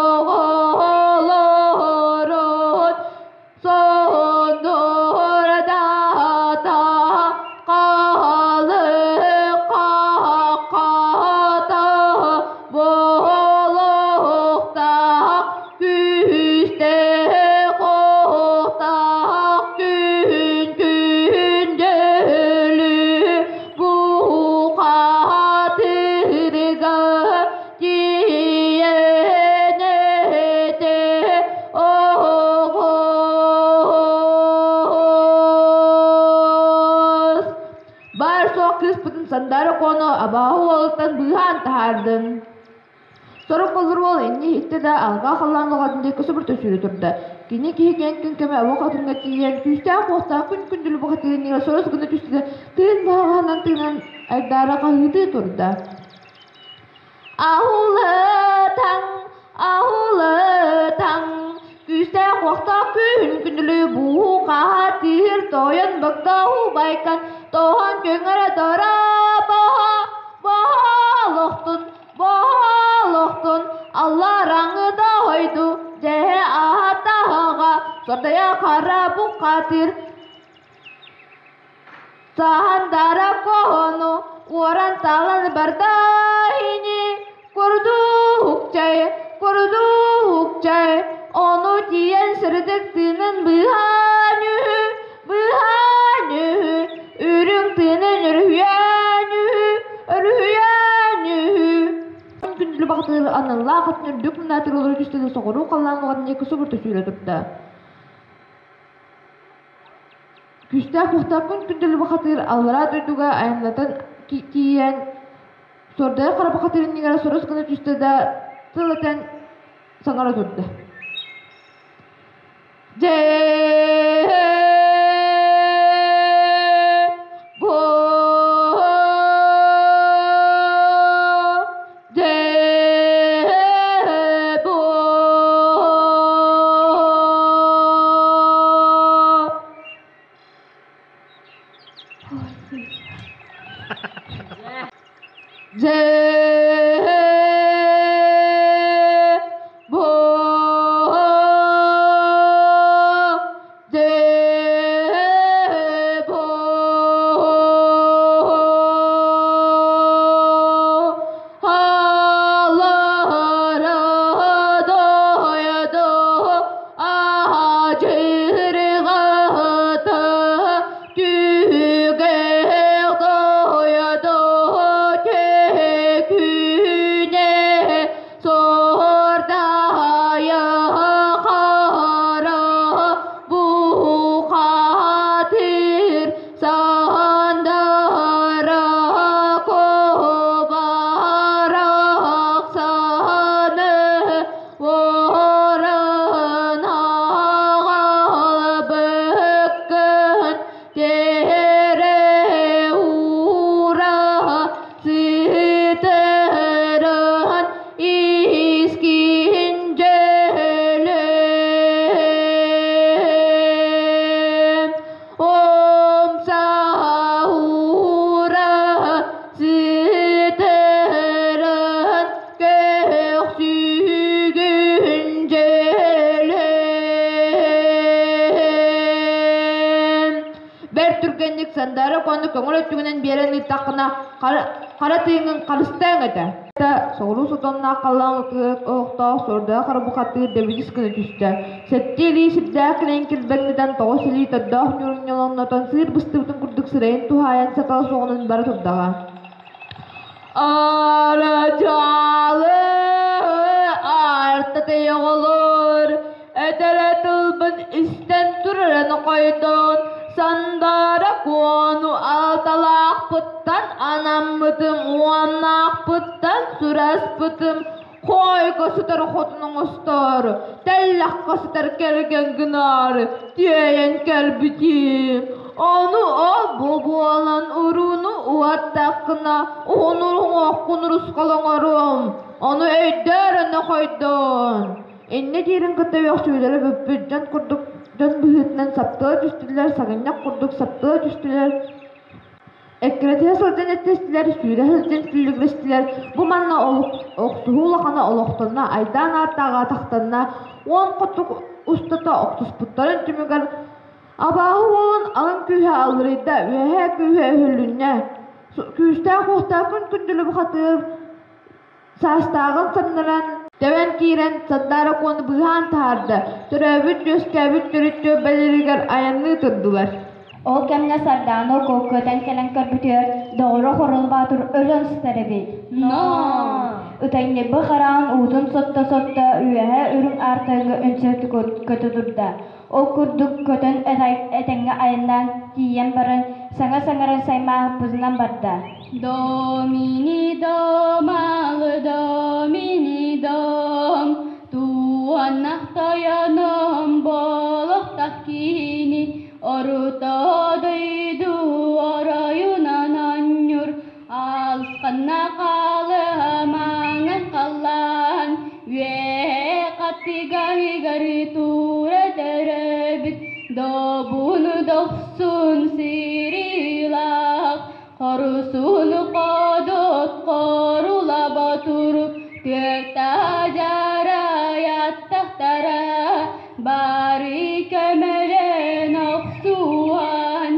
оҕолорун Сонурдата халык-хаххата буолуохтаах күүстээх охтоох күн күндөлү бухатырга тиийэн этэ оҕус. Баар суох кыыспытын Сандаара Куону абааһы уолуттан быыһаан таһаардым. Сорук боллур уол инньэ иһиттэ да, алҕаа халлаан лоҕотун диэки субурта сүүрэ турда. Кини киһи киэҥ күн кэмэ уох атыҥҥа тиийэн, күүстээх уохтаах күн күндүлү бухатыырыныгар сорус гына түстэ да, тыын баһаҕаһынан тыынан айдаара хаһыытыы турда. Аһылытаҥ, аһылытаҥ, күүстээх уохтаах күн күндүлү буһуу-хаһа тиһир тойон богдоһу байкан тоһон көҥөрө дора боһо боһолохтун боһолохтун аллараҥы дойду дьэһэ аһатаһаҕа сордойо хара бухатыр Саһандара хоһону уоран талан барда ини, курдук чай, курдук чай, ону тиийэн сырдык тыынын быыһаан үһү, быыһаан үһү, үрүҥ тыынын өрүһүйэн үһү, өрүһүйэн үһү. Күндүлү баҕатыгар аналлаах атын үрдүк мунаатыр олоро түстэ да соҕуруу халлаан лоҕотун диэки субурта сүүрэ турда. Күүстээх уохтаахпын күндүлү бухатыыр аллараа дойдуга айаннатан тиийэн Суордайа хара бухатыыр иннигэр сорус гына түстэ да тыл этэн саҥара турда. Дьэ бу дьэ бу Дьэ бу дьэ бу Аллара дойду Аһачырҕата түгэх дойду чэкү Сандаара Куону көҥүл өттүгүнэн биэрэн ыыттаххына, хара тыыҥҥын харыстыаҥ этэ. Соҕуруу сотонноох халлаан олохтоох суордаах хара бухатыыр дэбигис гына түстэ. Сэттэ илии сирдээх килэйин килбэҥнэтэн, тоҕус илии тордоох ньурунньолоҥнотон сыыр быстыбытын курдук сырайын туһаайан сатала суоҕунан бара турдаҕа. Арадьаалы артатый оҕолор, этэрэ тылбын истэн турарын хойдон, Сандаара Куону алталаахпыттан анаммытым, уоннаахпыттан сураспытым, хойго сытар хотун оҥостор, тэллэххэ сытар кэргэн гынаары тиэйэн кэлбитим. Ону ол-бу буолан урууну уһаттаххына, уһун уҥуоххун урусхал оҥоруом, ону өйдөөр хойдон. Инньэ диирин кытта үөхсүүлэрэ бүппүт дьон курдук дьон быһыытынан саптыла түстүлэр, саҕынньах курдук саптыла түстүлэр, эккирэтиһэ сылдьан эттэстилэр, сүүрэ сылдьан күллүгүрэстилэр. Бу манна охсуһуу улахана олохтонно, айдаан ааттааҕа атахтанна, уон хотук устата охсуспуттарын түмүгэр абааһы уолун алын күүһэ алларыйда, үөһээ күүһэ өһүлүннэ. Күүстээх уохтаах күн күндүлү бухатыыр Саастааҕын самнаран, тэбэн киирэн Сандаара Куону быыһаан таһаарда, төрөөбүт-үөскээбит төрүт түөлбэлэригэр айанныы турдулар. Ол кэмҥэ Сардаана көтөн кэлэн көрбүтүгэр доҕоро Хорол Баатыр өлөн сытар эбит. Но! Ытанньырбы хараҕын уутун сотто-сотто үөһэ үрүҥ аартыгы үнсэ көтө турда. Ол курдук көтөн этэҥҥэ айаннаан тиийэн баран, саҥа саҥаран саймааһыппытынан барда. Домини дом, ал домини дом, туоннах тойоном болохтах киһини, оруто дойду оройунан онньур, алысханна хаалыамаҥан халлаан, үөһэ хаттыгаһыгар туура төрөөбүт, добуну дохсун сирилаах, Хорусун ходот хорула ботур, түөрт ажараяттахтара, бары көмөлөн охсуһан,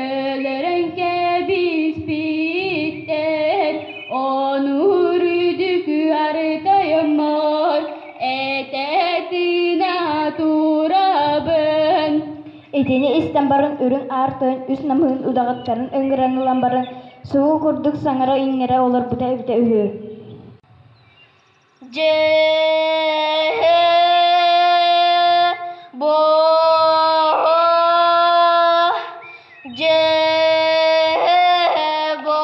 өлөрөн кэбиспиттэр, ону үрдүкү артайыммар, этэтина турабын. Итини истэн баран үрүҥ аар тойон үс намыһын удаҕаттарын ыҥыран ылан баран, субу курдук саҥара-иҥэрэ олорбута эбитэ үһү Дьэ, бу дьэ, бу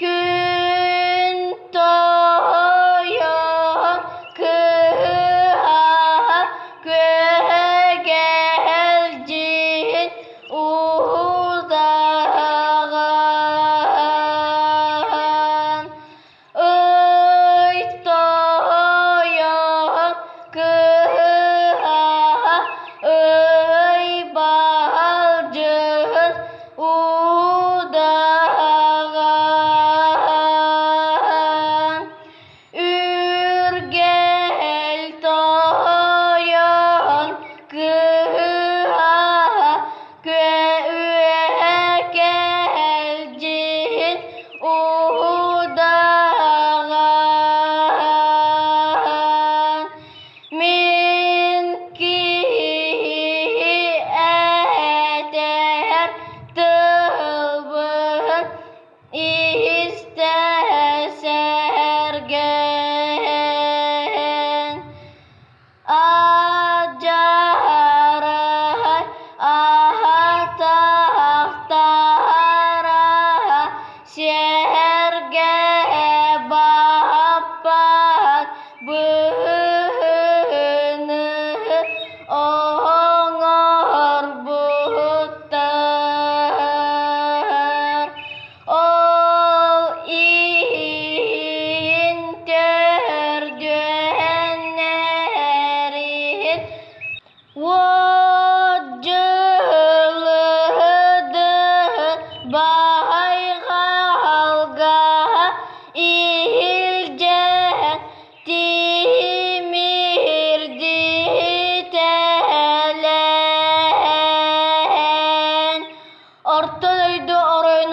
Күн тойон кыһа күөгэлдьин удаҕан ый тойон кыһа.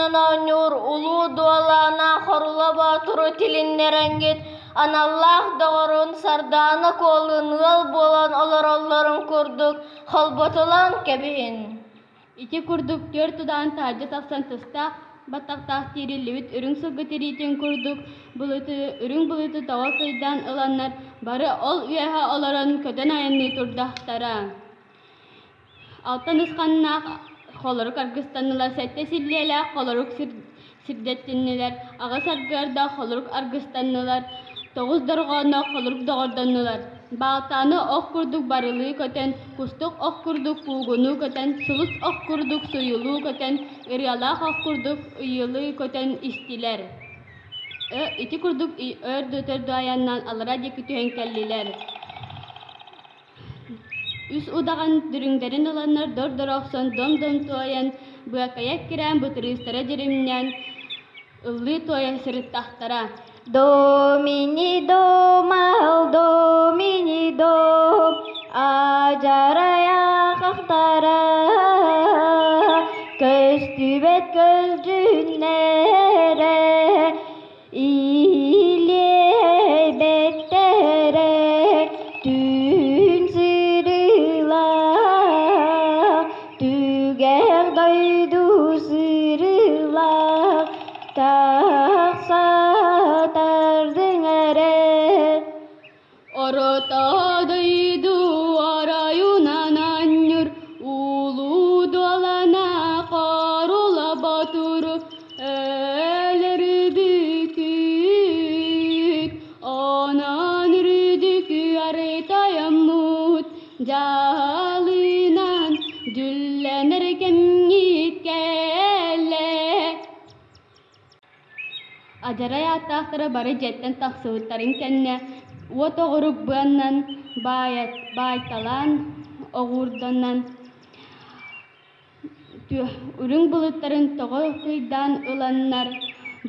оройунан оонньуур улуу дуолаана Хорула Боотуру тилиннэрэҥҥит, аналлаах доҕорун Сардаана Куолуун ыал буолан олороллорун курдук холботулаан кэбиһин. Ити курдук түөрт удаан таһырдьа тахсан тыстаах, баттахтаах тиириллибит үрүҥ сылгы тириитин курдук былыты, үрүҥ былыты тоҕо кыйдаан ыланнар бары ол үөһэ олорон көтөн айанныы турдахтара. Алтан ысханнаах холорук аргыстаннылар, сэттэ силлиэлээх холорук сирдэттиннилэр, аҕыс аргыардаах холорук аргыстаннылар, тоҕус дорҕоонноох холорук доҕордоннулар. Баалтааны ох курдук барылыы көтөн, кустук ох курдук куугунуу көтөн, сулус ох курдук суйулуу көтөн, ырыалаах ох курдук ыйылыы көтөн истилэр. Ити курдук өр да өтөр да айаннаан аллара диэки түһэн кэллилэр. Үс удаҕан дүрүҥдэрин ыланнар дор-дор охсон дом-дом туойан, быакайа эккирээн бытырыыстара дьиримнээн, ыллыы туойа сырыттахтара. Домини домал, домини дом, адьарайахтара, көстүбэт көлдьүннэрэ, Илиэбэттэрэ түүн сырыылаах, түгэх дойду сырыылаах, тахса тардыҥ эрэ. Орто дойду оройунан анньыр, улуу дуолана хорула ботуру өлөрүбүкүт, онон үрдүкү арытайаммыт, дьаалынан дьүллэнэр кэмҥит кэллэ. Адьарай ааттаахтара бары дьиэттэн тахсыбыттарын кэннэ уот оҕурук быаннан баайталаан оҕуурданан үрүҥ былыттарын тоҕо кыйдаан ыланнар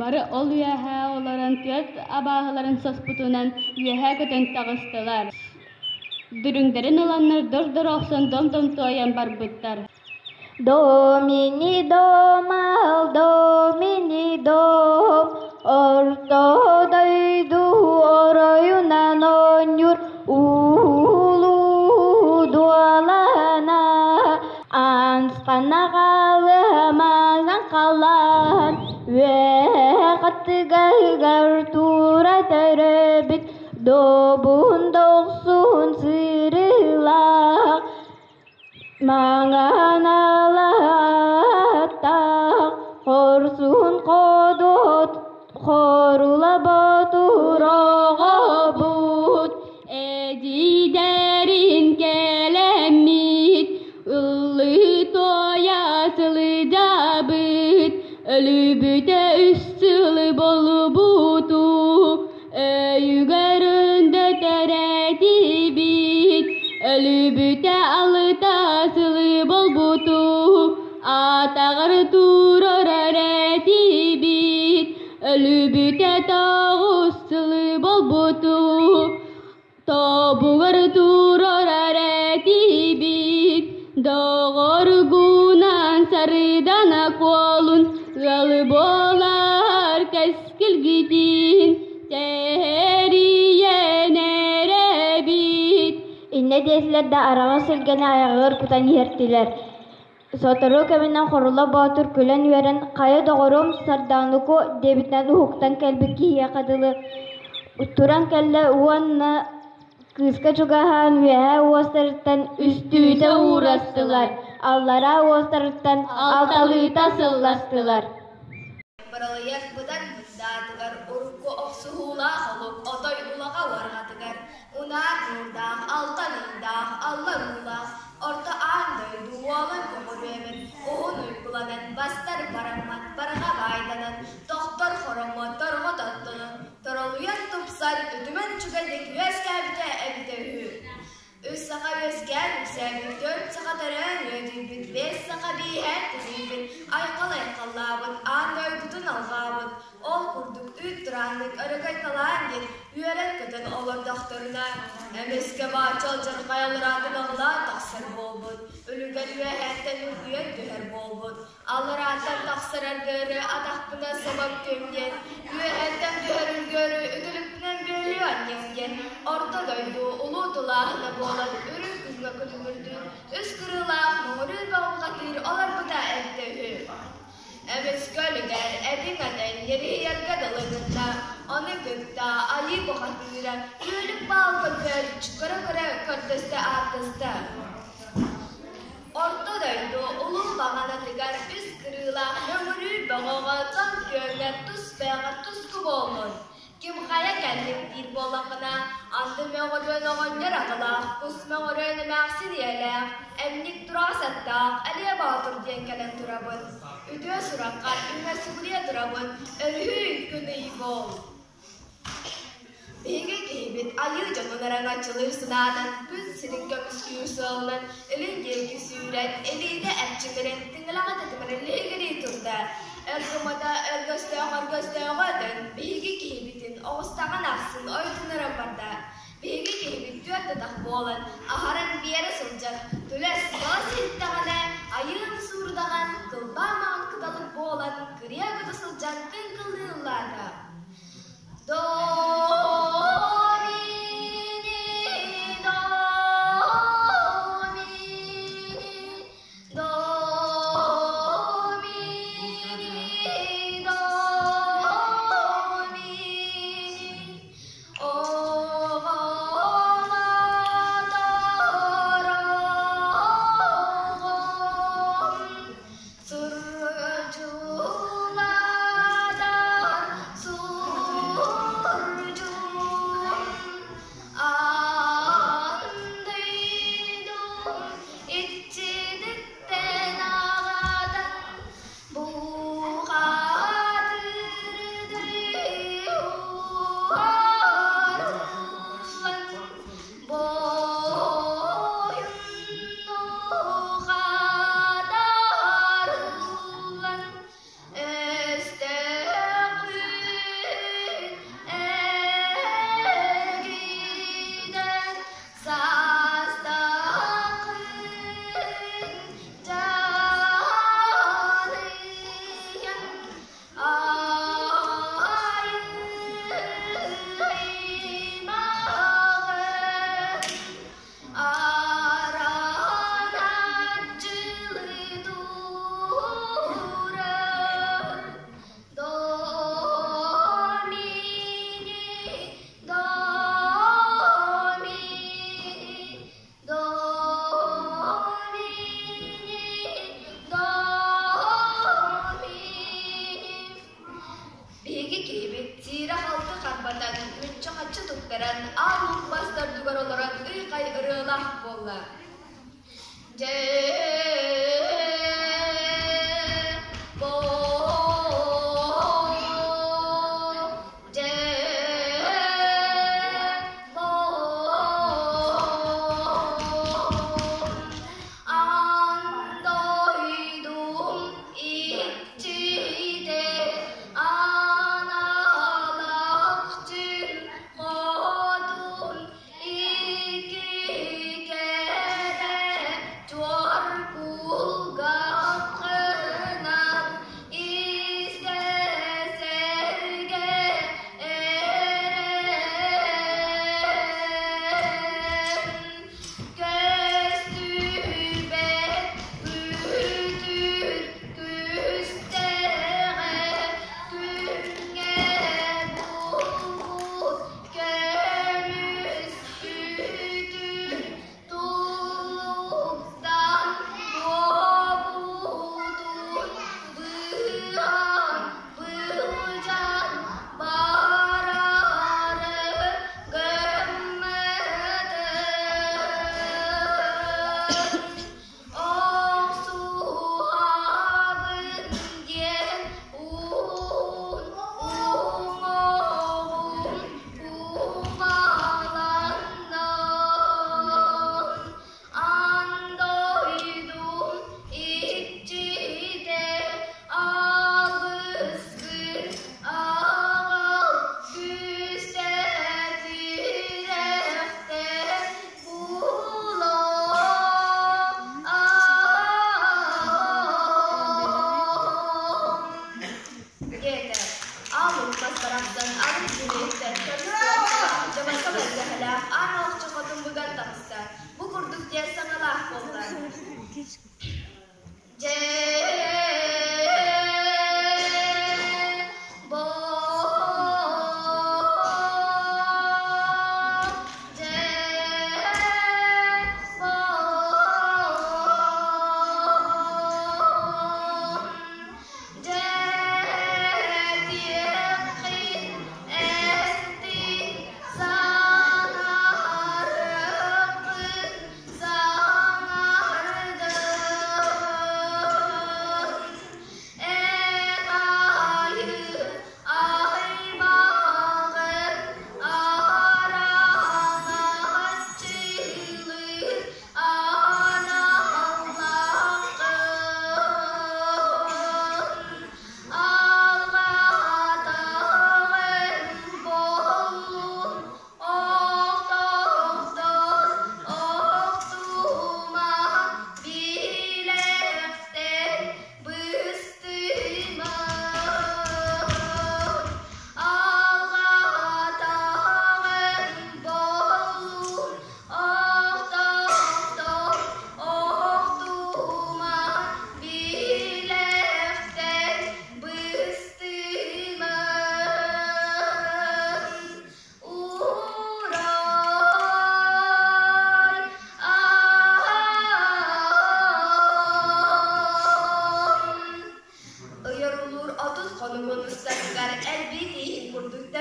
бары ол үөһэ олорон түөрт абааһыларын соспутунан үөһэ көтөн таҕыстылар. Дүрүҥдэрин ыланнар дор-дор охсон дом-дом туойан барбыттар. Домини домал, домини дом, орто дойду оройунан оонньуур улуу дуолана, ансханаҕалыаманан халаан, үөх аттыгар тура төрөбүт, добун дохсун сырыылаах, Маҥан алааттаах хорсун ходуот хорула ботур оҕобут эдьиийдэрин кэлэммит ыллыы туойа сылдьабыт өлүбүтэ үс сылы болбуту Өйүгэр өндөтөр этибит, өлүбүтэ алыта сылы болбуту, атаҕар турар этибит, өлүбүтэ тоҕус сылы болбуту, тобугар турар этибит, доҕоргунан сарыдана куолун ыал буолар кэскилгитин тэрийэн эрэбит. Иннэ диэтилэр да араҕас силгэни айаҕыгар кутан иһэртилэр. Сотору кэминэн Хорула Боотур күлэн-үөрэн «Хайа доҕорум, Сардаануку» диэбитинэн уһуктан кэлбит киһиэхэ дылы туран кэллэ уонна кыыска чугаһаан үөһээ уостарыттан үстүүтэ уурастылар, аллараа уостарыттан алталыыта сылластылар. Быралыйар быдан бырдаатыгар урукку охсуһуулаах олук отой улаҕа уорҕатыгар унаар нуурдаах, алтан ыйдаах, аллар уулаах, орто аан дойду уолан көҕүрүөбүт, уһун уйгуланан, бастар бараммат, барҕа баайданан, тохтор хороммот, торҕо тоттонон, торолуйан тупсан, үтүмэн үчүгэйдик үөскээбитэ эбитэ үһү. Үс саха үөскээн үксээбит, түөрт саха төрөөн үөдүйбүт, биэс саха бииһээн тэнийбит, айхал айхаллаабыт, аан дойдутун алҕаабыт. Ол курдук курдук үүт турааннык өрөгөй-талаан диэн үөрэн-көтөн олордохторуна, эмискэ баачча алдьархай аллараатын аҕылаан тахсар буолбут, үлүгэр үөһээттэн үргүйэн түһэр буолбут, алларааттан тахсар аргыары атахпынан саба үктүөм диэн, үөһэттэн түһэр үргүөрү үтүлүкпүнэн бүөлүү анньыам диэн, орто дойду улуу тулааһына буолан үрүҥ күҥҥэ күлүмүрдүүр, үс кырыылаах муҥуруур бөҕүлҕатыыр олорбута эбитэ үһү. Эмискэ өлүгэр этиҥ этэн ньириһийэргэ дылы гынна, ону кытта айыы бухатыыра күөлүк баал көрбөөччү көрө-көрө көрдөстө-ааттаста. Орто дойду улуу баҕанатыгар үс кырыылаах мөҥүрүүр бөҕөҕө дьон күөҥҥэ тус бэйэҕэр туску буоллун. Ким хайа кэллим диир буоллаххына, анды мөҕүрүөн оҕонньор аҕалаах, кус мөҕүрүөн эмээхсин ийэлээх, эмньик тураас аттаах Элиэ Боотур диэн кэлэн турабын. Үтүө сураххар үҥэ сүгүрүйэ турабын, өрүһүй күн ый буол. Биһиги киһибит айыы дьонун араҥаччылыыр санаатан күн сирин көмүскүүр сыалынан илин диэки сүүрэн, илиитэ эрчимирэн, тыҥыраҕа тэтимирэн лиһигирии турда. Өр гыммата өргөстөөх өргөстөөҕү өтөн, биһиги киһибитин оҕустаҕын ахсын ойутуннаран барда. Биһиги киһибит түөрт атах буолан, аһаран биэрэ сылдьар, түлэс балас иһиттэҕинэ, айыын суурдаҕан, кылбаа маҥан кыталык буолан, кырыйа көтө сылдьан кыҥкылыы ыллаата. До-ми-ни, до-ми-ни, до-ми-ни, до-ми-ни, оҕолотороҕум, сурдьулаата.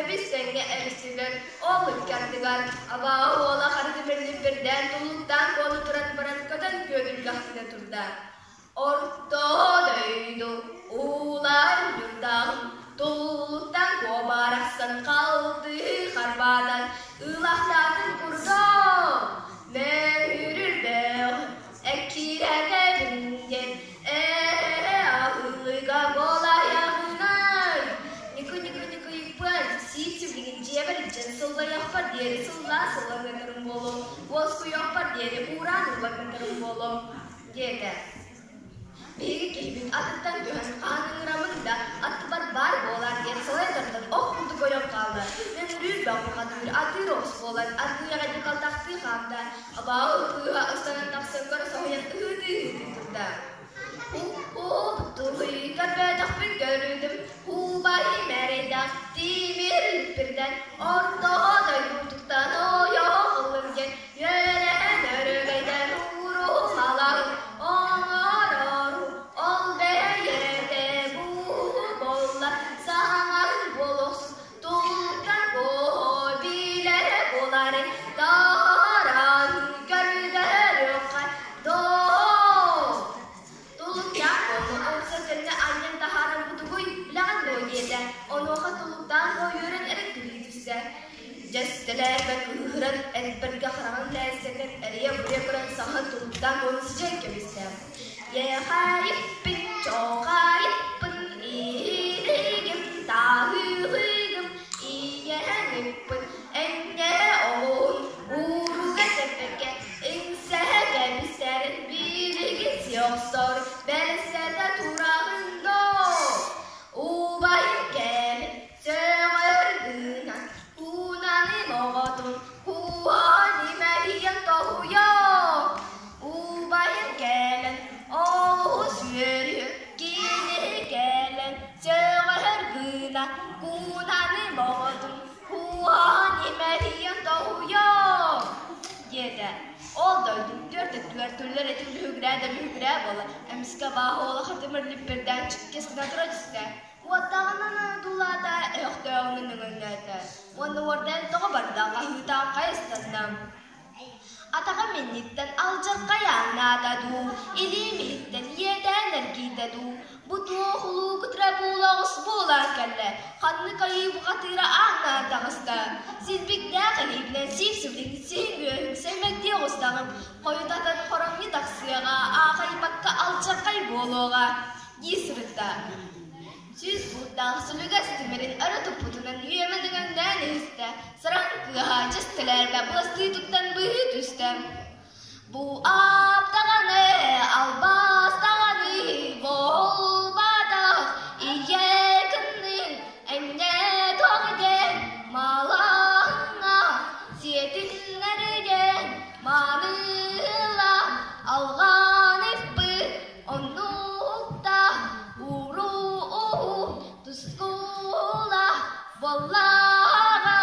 Тэбис-тэҥҥэ эристилэр, ол ыккардыгар абааһы уола хары тимирдин тулуктаан буола туран баран көтөн күөгүлгэхтэнэ турда. Орто дойду уулаан ньурдаах, туллуктан куобарахсан халты харбаатан ылахтаатын курдук мөһүрүлбэх эккирэтэбин диэн ээ аһылыга буолайаҕынай Ньукуй-ньукуй-ньукуйбун сиик сибилигин дьиэбэр илдьэн сыллайыахпар диэри сыллаа сыллаҥнатарым буолуо, уоскуйуохпар диэри уураан ыллаҥнатарым буолуо диэтэ. Биһиги киһибит атыттан түһэн хаан ыҥырамын да аттыбар баар буолаар диэн салайа тардан ох курдук ойон хаалла. Мөҥүрүүр бөҕө атыыр оҕус буолан аргыый аҕайдык алтахтыы хаамта. Абааһы кыыһа ыстанан тахсан көрө соһуйан ыһыытыы-ыһыытыы турда. Уу-уу, көрбөтөхпүн көрдүм, убай мэрэйдээх тимир лүппүрдэн орто дойдутуттан ойох ыллым диэн үөрэн өрөгөйдөөн уруһумалаһын оҥорору ол бэйэтэ бу буолла саҥаһын буолуохсун тултан буо билэр буоларын таһааран көрдөрүөххэ доо Тулуктаах буолуу умса кэннэ анньан таһааран бутугуй, билэҕин дуо диэтэ. Онуоха тулуктаах үөрэн эрэ күлүү түстэ. Дьэстэлээбэ кыыһыран, элбэргэ хараҕын лээстэтэн, эрийэ-буруйа көрөн саҥа тулуктаах буолан сидьэн кэбистэ. Иэхэйиппин, чоохайыппын, ииригим, тааһыыгым, ийэһэҥиппин, энньэ оҕуһун ууруга тэппэккэ иҥсэһэ кэбистэрин билигин сиохсор бэлсэтэ тураҕын доо убайым кэлин сөҕөр гынан куунаным оҕотун кууһан имэрийэн тоһуйо убайым кэлэн олус үөрүө кини кэлэн сөҕөр гына куунаным оҕотун кууһан имэрийэн тоһуйо диэтэ. Ол дойду түөрт өттүгэр түллэр этин лүһүгүрээ да лүһүгүрээ буола, эмискэ абааһы уола хатымыр липпирдээн чиккэс гына тура түстэ. Уоттааҕынан одуулаата, өһөхтөөҕүнэн өҥөҥнөөтө уонна уордайан тоҕо барда, хаһыытаан хайыстанна. Атаҕым инниттэн алдьархай ааҥнаата дуу, илиим иһиттэн иэдээн эргийдэ дуу, Бу туох улуу кытыра буола оҕус буолан кэллэ, ханнык айыы бухатыыра ааҥнаан таҕыста, силбиктээх илиибинэн сиик сибилигин сиһин үөһүн сэмэктии оҕустаҕым, хойутатан хоромньу тахсыаҕа, аахайбакка алдьархай буолуоҕа, дии сырытта. Сүүс бууттаах сүлүгэс тимирин өрө туппутунан үөмэн өҥөҥнөөн иһистэ, сараҥ кыыһа чэс тэлээрбэ быластыы туттан быыһыы түстэ. Бу аптаҕаны, албастаҕаны буолбатах ийэ кыннын эмне тоҕо диэн малаһыҥҥа сиэтиннэригэн маныла алҕан испыт оннукта уруу тускула буоллаҕа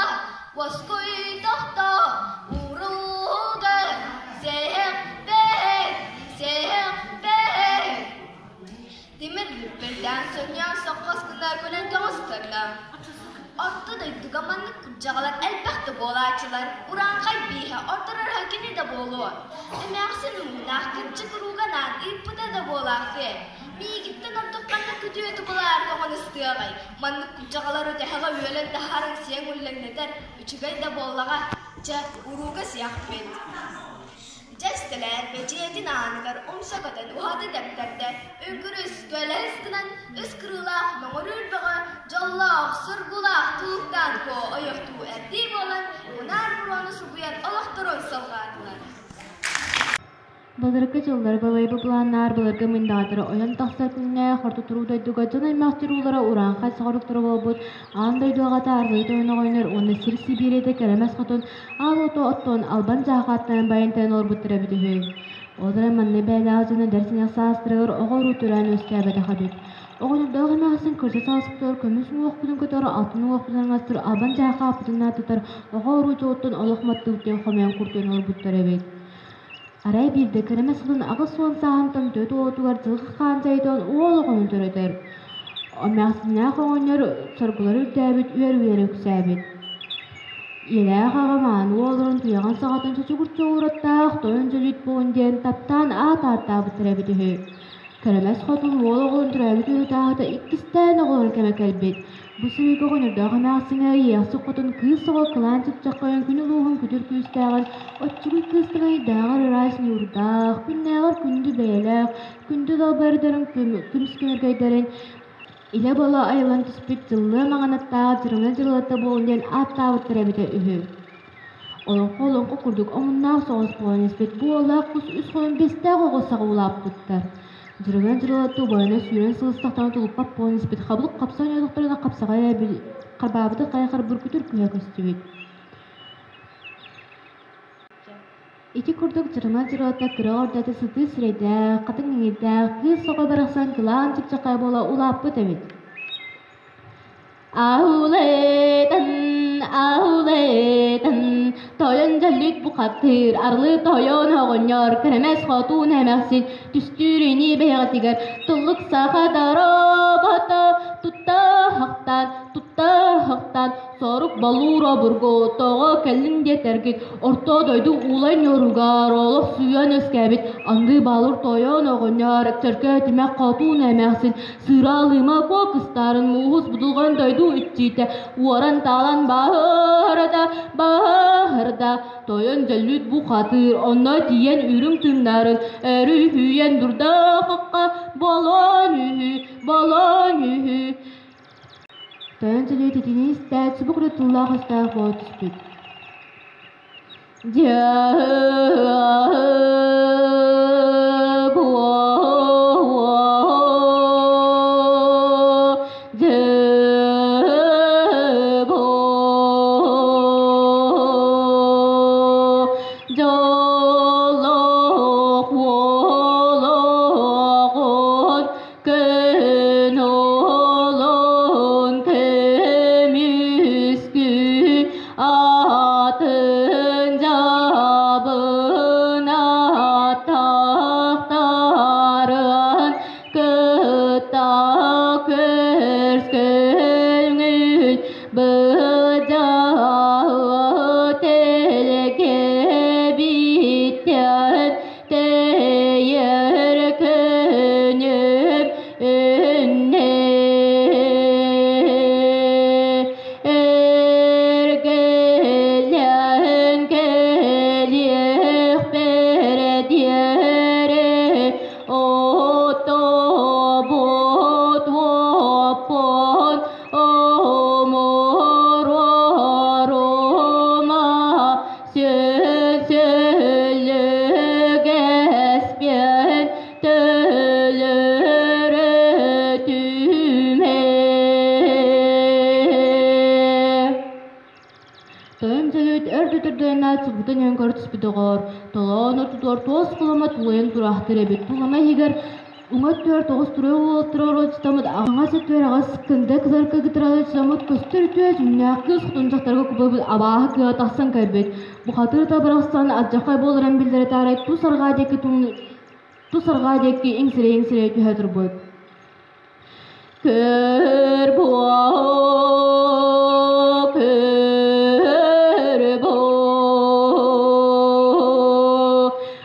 уоскуй тохто уруга сэһэппэт сэһэппэт Тимир бүппэрдээн сонньуйан соххос гына күлэн көҕүстэрдэ. Орто дойдуга маннык курдьаҕалар элбэх да буолааччылар, урааҥхай бииһэ ордорор кини да буолуо. Эмээхсин уҥунаах кырдьык урууга наан ыыппыта да буолаахтыа. Миигиттэн ордук ханнык күтүөтү булаары көҕөн ыстыаҕай, маннык курдьаҕалары тэһэҕэ үөлэн таһааран сиэҥ үллэҥнэтэр, үчүгэй да буоллаҕа, чэ, урууга сиэхпит. Дьэстэлээр бэдьиэтин ааныгар умса көтөн уһаты тэптэрдэ, үҥкүрүс, көлөһүс гынан үс кырыылаах мөҥүрүүр бөҕө, дьоллоох, соргулаах тулуктаан куо ойохтуу эрдии буолан, унаар буруону субуйан олохторун салҕаатылар. Былыргы дьыллар балайбы былааннаар былыргы мындаатары ойон тахсар күннээх орто туруу дойдуга дьон аймах дьоруулара урааҥхай соҕоруктара буолбут аан дойду аҕата Аргыый тойон оҕонньор уонна сир Сибиирийэтэ кэрэмэс хотун аал уоту оттон албан дьаахааттан байан-тайан олорбуттара эбит үһү. Ол эрэн манна бэйэлээх дьоно эдэр сэнэх саастарыгар оҕо уруу төрөөн үөскээбэтэх эбит. Оҕонньордоох эмээхсин кырдьа сааспытыгар көмүс уҥуохпутун көтөҕөр, алтын уҥуохпутун аҥастыр албан дьаахааппытын наататар оҕо уруу дьолуттан олох маттыбыт диэн хомойон куртуйан олорбуттар эбит. Арай биирдэ кэрэмэс сылын 80 сааһын томтойо туолуутугар дьылҕа хаан дьайытын уол оҕону төрөтөр. Эмээхсиннээх оҕонньор соргулара үрдээбит, үөр-үөрэ үксээбит. Ийэлээх аҕа мааны уолларын туйаҕын саҕатын чочугур чоҕураттаах тойон дьөлүт буолун диэн таптаан аат ааттаабыттар эбит үһү. Кэрэмэс хотун уол оҕолорун төрөөбүт үһү-тааһыта иккистээн оҕолорун кэмэ кэлбит. Бу сырыыга оҕонньордоох эмээхсиҥэ Иэхсик хотун кыыс оҕо кылаан чыпчаххайын күн улууһун күтүр күүстээҕин, оччугуй кыыс таҥайдааҕар ыраас ньуурдаах, күннээҕэр күндү бэйэлээх, күндү далбардарын көмүс көмөргөйдөрүн илэ-бала айыллан түспүт дьыллыа маҥанаттаах дьырылына дьырылата буолун диэн ааттаабыттар эбитэ үһү. Олоҥхо олоҥхо курдук омуннаах соҕус буолан испит бу уоллаах кус үс хонон биэстээх оҕо саҕа улааппыттар. Дьырылына дьырылата убайына сүүрэн сылыстахтарына тулуппат буолан испит хабылык хапса ойноотохторуна хапсаҕай харбаабыты хайа харбыр күтүр күүһэ көстүбүт. Ити курдук дьырына дьырылата кыра ордоото сытыы сирэйдээх, хатыҥ иҥиирдээх кыыс оҕо барахсан кылаан чыпчаххай буола улааппыт эбит. Аулетан, аулетан, тойон дьөллүт бухатыыр, арылы тойон оҕонньор, кэрэмэс хотуун эмээхсин, түстүүр ини бэйэҕитигэр, туллук саха доробото, тутта хахтаан, тутта хахтаан, Сорук балуур обургу тоҕо кэллиҥ диэтэргит, орто дойду уулай ньуоругар олох сыыйан үөскээбит анды балыр тойон оҕонньор чөркө тимэх хотуун эмээхсин сыыра-алыма куо кыстаарын мууһус будулҕан дойду иччитэ уоран-таалан баһырда баһырда тойон дьөллүт бухатыыр онно тиийэн үрүҥ тыыннарын өрүһүйэн дурда-хахха болон үһү болон үһү. Тойон Төлүөт итини истээт, субу курдук тыллаах-өстөөх буола түспүт. Дьэ, дьоллоох уолоҕун Күн олон көмүскү атын жабын аттақтарын кытта көрскөңүл быдьаğı телге биттен Тэйэр күнүм үннэ Эргиллэн кэлиэхпэр диэри отобут уоппун умуруорума Сүлүгэспиэн төлөрө түмэ. Тойон Төлөт өр да субутун өҥкөр түспүт оҕоор, толоон ортотугар туос кулама тулуйан тураахтыр эбит. Тулама иһигэр Уҥа өттүгэр тоҕус туруйа уолаттара оролдьутаммыт, аҥаас өттүгэр аҕыс кында кытарка кытаралдьытаммыт көстөр үтүө дьүҥнээх кыыс хотун дьахтарга кубулуйбут абааһы кыа тахсан кэлбит. Бухатыыр да барахсан алдьархай буоларын биллэрэ таарай тус арҕаа диэки тус арҕаа диэки иҥсирэй-иҥсирэй түһэ турбут. Көр буо, көр буо,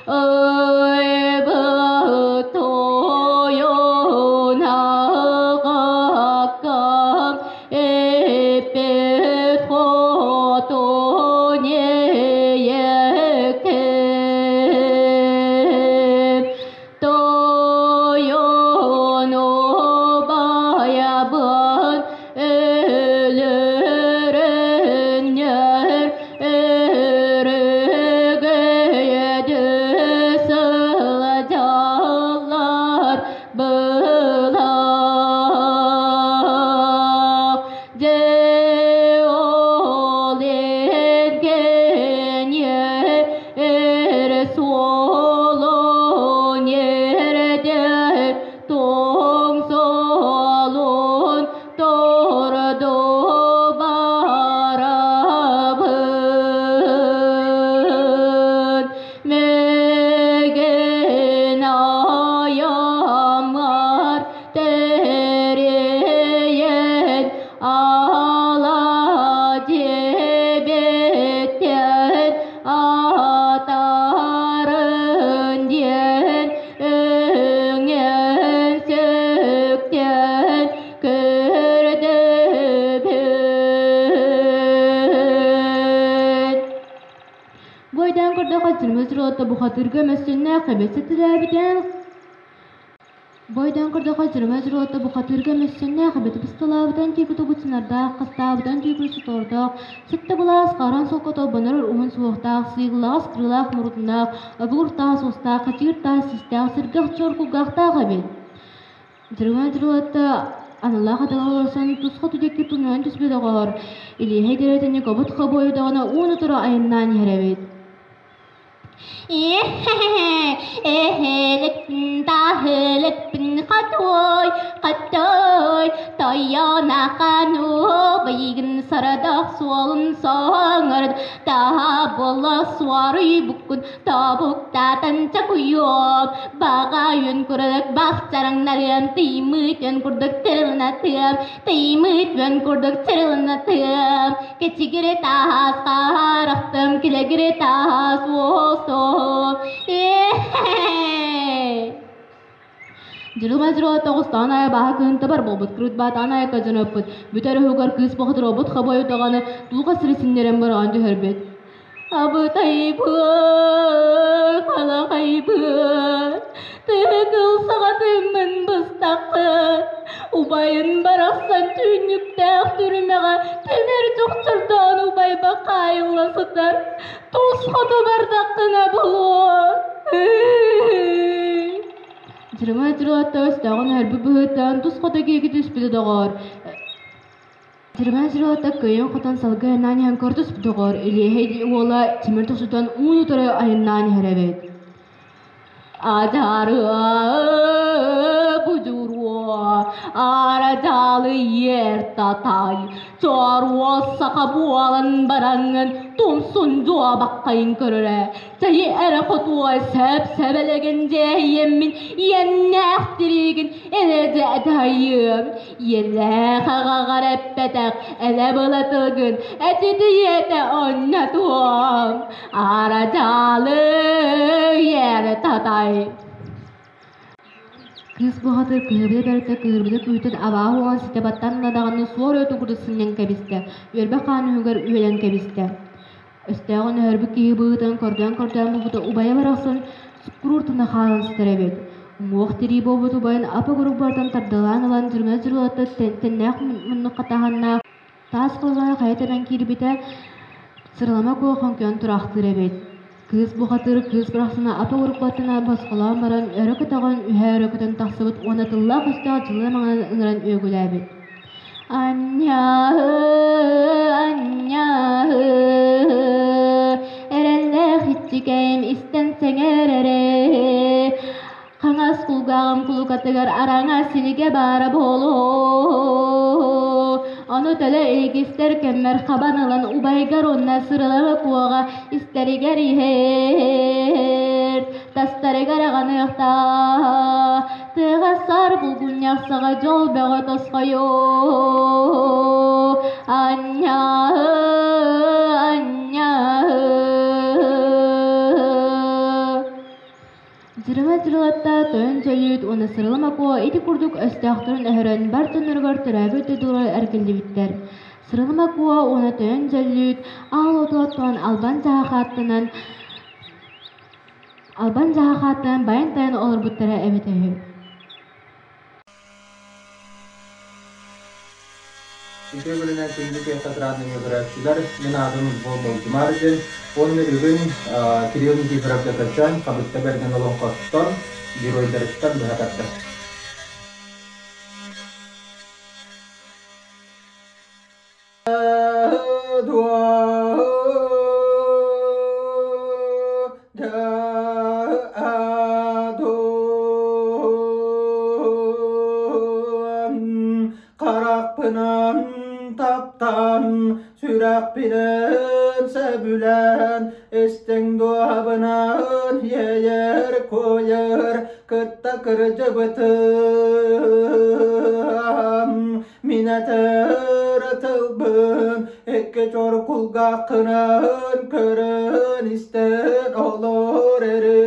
ой тойон ағаккам эппет хотун иэйэктем Тойон убайабын бухатыырга мөссүөннээх эбит сэтилээбитин Бойдон көрдөххө дьырыма дьоруота бухатыырга мөссүөннээх эбит бысталаабытын тиийбит сынардаах, хастаабытын тиийбит сотордоох, сытта былаас харан солко толбонор уһун суохтаах, сыыгылаҕас кырыылаах муруннаах, обугур таас уостаах, хачыыр таас систээх, сыргах чуор кулгаахтаах эбит. Дьырыма дьоруота аналлаах атаҕар олорсон тус хоту диэки туҥуйан түспүт оҕолор, Илииһэй дэриэтини кобут хобуойдаҕына ууну тура айаннаан иһэр эбит. Эһэлэктин хатуой, хаттой, тойона хануу, сарадах суолун соҥорун, таһа буола суоруй буккун, тобуктатан чакуйуом, баҕайын курдук бахчараҥнарыам, тыймыытын курдук тырылынатыам, тыймыытын курдук тырылынатыам, Кэчигири таас харахтым, килэгири таас уостум. Дьырылма дьырыла тоҕустаан айа баһа кыынтабар буолбут, кырыт-баатаан айака дьоноппут, бүтэр уһугар кыыс бохотуробут хобойу даҕаны дулҕа сири синнэрэн быраҕан түһэрбит. Абытайбыт, халахайбыт, тыгыл саҕатыммын быстаххыт, убайын барахсан түүннүктээх түрмэҕэ тимир чохчордоон убайба хаайылла сытар, тус хоту бардаххына булуо. Дьырыма дьырылатта өстөөҕүн өһөрбүт быһыыттан тус хоту киһи түспүтэ доҕоор. Тирмэн сирилатта кыайан-хотон салгыы айаннаан иһэн көрдүс доҕор, Илиэһэй уола тимир тохсутан уун утары айаннаан иһэр эбит. Адаарыа будуруо, арадаалы ер татай, чоруо саха буолан бараҥҥын тумсун дуобаххайын көрөрө, Тэйи эрэ хотуой сэп сэбэлэгин дьиэйэммин иэннээх тириигин элэдьээтайыам иэлээх аҕаҕар эппэтэх элэ былатылгын этитийэтэ онньотуом арадьаалы иэрэ татай Кыыс бухатыыр кыһырбыта бэртэ кыһырбыта күүтэн абааһы уолан ситэ баттанна даҕаны суор өтө курдук сынньан кэбистэ, үөрбэх хаан үһүгэр үөлэн кэбистэ. Өстөөҕүн өһөрбүт киһи быһыытынан көрдөөн-көрдөөн булбута убайа барахсан суккуруур тына хаалан сытар эбит. Уҥуох-тирии буолбут убайын ап-огурук бартан тардалаан ылан дьырмана дьырылатта тэннээх муннук хатааһыннаах таас халлаана хайа тэбэн киирбитэ сыралама куо хоҥкуйан тураахтыыр эбит. Кыыс бухатыыр кыыс барахсана ап-огурук баттана босхолоон баран өрө көтөҕөн үһэ өрө көтөн тахсыбыт уонна тыллаах өстөөх дьылы маҥанан ыҥыран үөгүлээбит. Анньаһы, анньаһы, эрэллээх иччикэйим истэн сэҥээрэрэ. Хаҥас кулгааҕым кулукатыгар араҥа силигэ баара буолуо. Ону төлө илгистэр кэммэр хабан ылан убайгар уонна сырылама куоҕа истэригэр иһэр, тастарыгар аҕаныахтаах. Тыаҕа саар булгунньах саҕа дьол бөҕө тосхойуо. Анньаһы, анньаһы. Дьырыла дьырылатта тойон дьөлүүт уонна Сырыла Макуо ити курдук өстөөхтөрүн өһөрөн бар дьонноругар төрөөбүт дойдулара эргиллибиттэр. Сырыла Макуо уонна тойон дьөллүүт аал уоту оттоон албан дьаһахааттанан Албан дьаһахааттан байан-тайан олорбуттара эбитэ үһү. Үтүө күнүнэн күндү киэһэ көрөөччүлэр, мин аатым Утбол Болдьумар диэн уонна бүгүн Кирилл Никифоров Лөкөчөөн Хабытта Бэргэн олоҥхоттон геройдарыттан быһа тарда. Харахпынан таптаан, сүрэхпинэн сөбүлээн, истиҥ дуоһабынан иэйэр куойар, кытта кырдьыбытым. Мин этэр тылбын икки чор кулгааххынан көрөн истэн олор эрэ.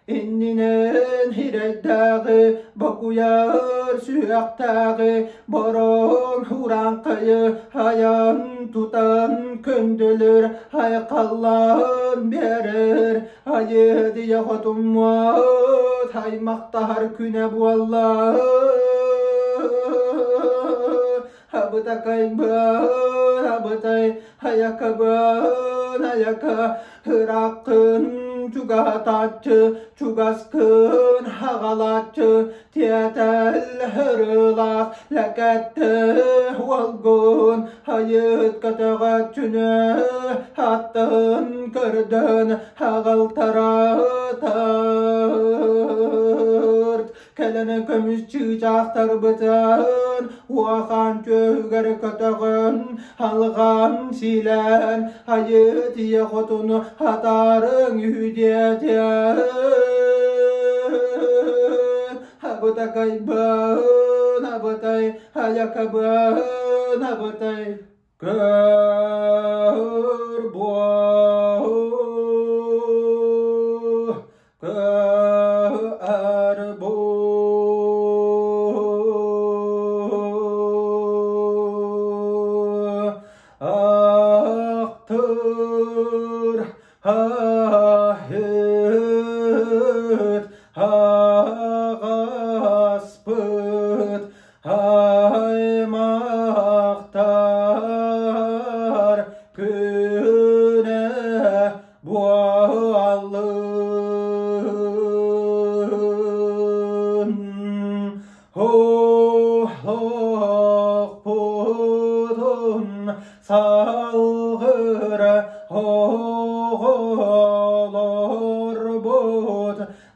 Иннинэн ирэйдээҕи Бокуйар сүһүөхтээҕи бороҥ урааҥхайы айан тутан көндөлөр айхаллаан биэрэр айыы дийэ хотуммут аймахтаһар күнэ буолла Абытакайбын, абытай, айакабын, айака, ырааххын чугаһатааччы, чугаскын аҕалааччы, тиэтэл ырыылаах лэкэтти уолгун, айыт көтөҕөөччүнү аттын көрдөн аҕалтаратарт. Кэлэн көмүс чыычаахтарбытын уохан түөһүгэр көтөҕөн, алҕаан силээн, айыы тиийэ хотун атаарыҥ үһү диэтэ. Абытакайбын, абытай, айакабын, абытай. Көр буо, көр бу, ахтыр аһыт аҕаспыт Аймахтар күнэ буоллун, Оһохпутун салгыр оҕолорбут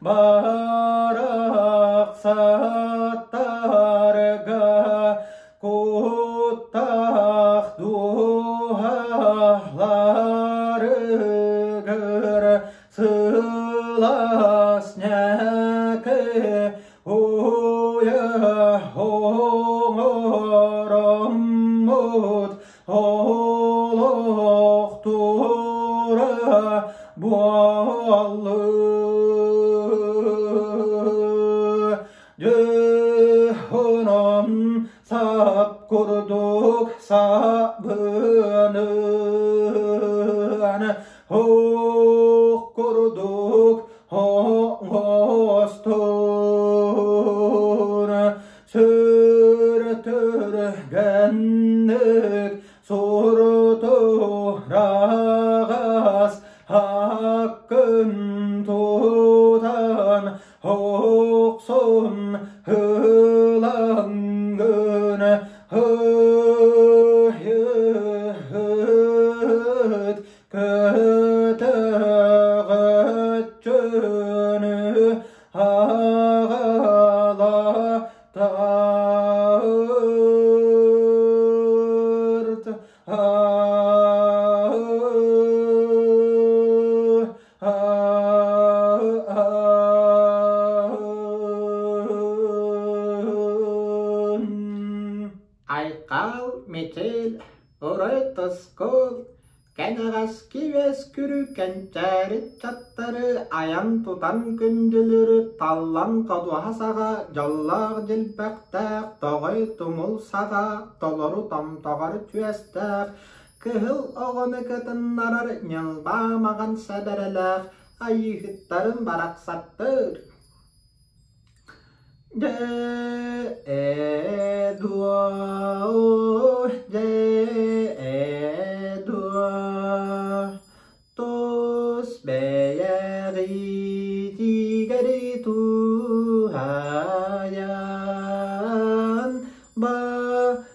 Барахсаттарга куттах дууһаларыгар сылаас ньээкэ уйа оҥороммут олохтуура буоллун. Дьыһунун сап курдук сабыанын, ох курдук оҥостун, Сүртүргэнник суртураҕас аккын тутан охсон ылаҥҥын ыйыт көтөҕөччүнү аҕала Тарт Айхал, мичил, урай тускул, Кэнэҕэски үөскүрү кэнчээри ыччаттары айан-тутан күндүлүрү таллан ходуһа саҕа дьоллоох дьилбэхтээх тоҕой тумул саҕа толору томтоҕор түөстээх кыһыл оҕону кытыннарар ньылбаа маҕан сэбэрэлээх айыыһыттарын барахсаттыр Дьэ ээ дуо, дьэ ээ дуо, тус бэйэҕитигэр туһаайан барыгытын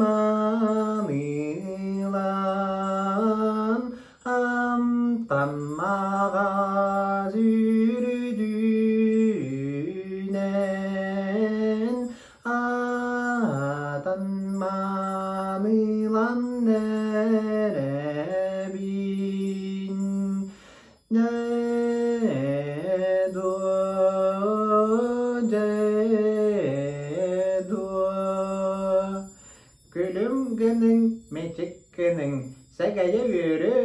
маныылаан Амтаннаҕа сүрүдүүнэн аатан маанылан эрэбин Дьэ дуо, дьэ дуо Күлүм гыныҥ, мичик гыныҥ, сэгэйэ үөрү.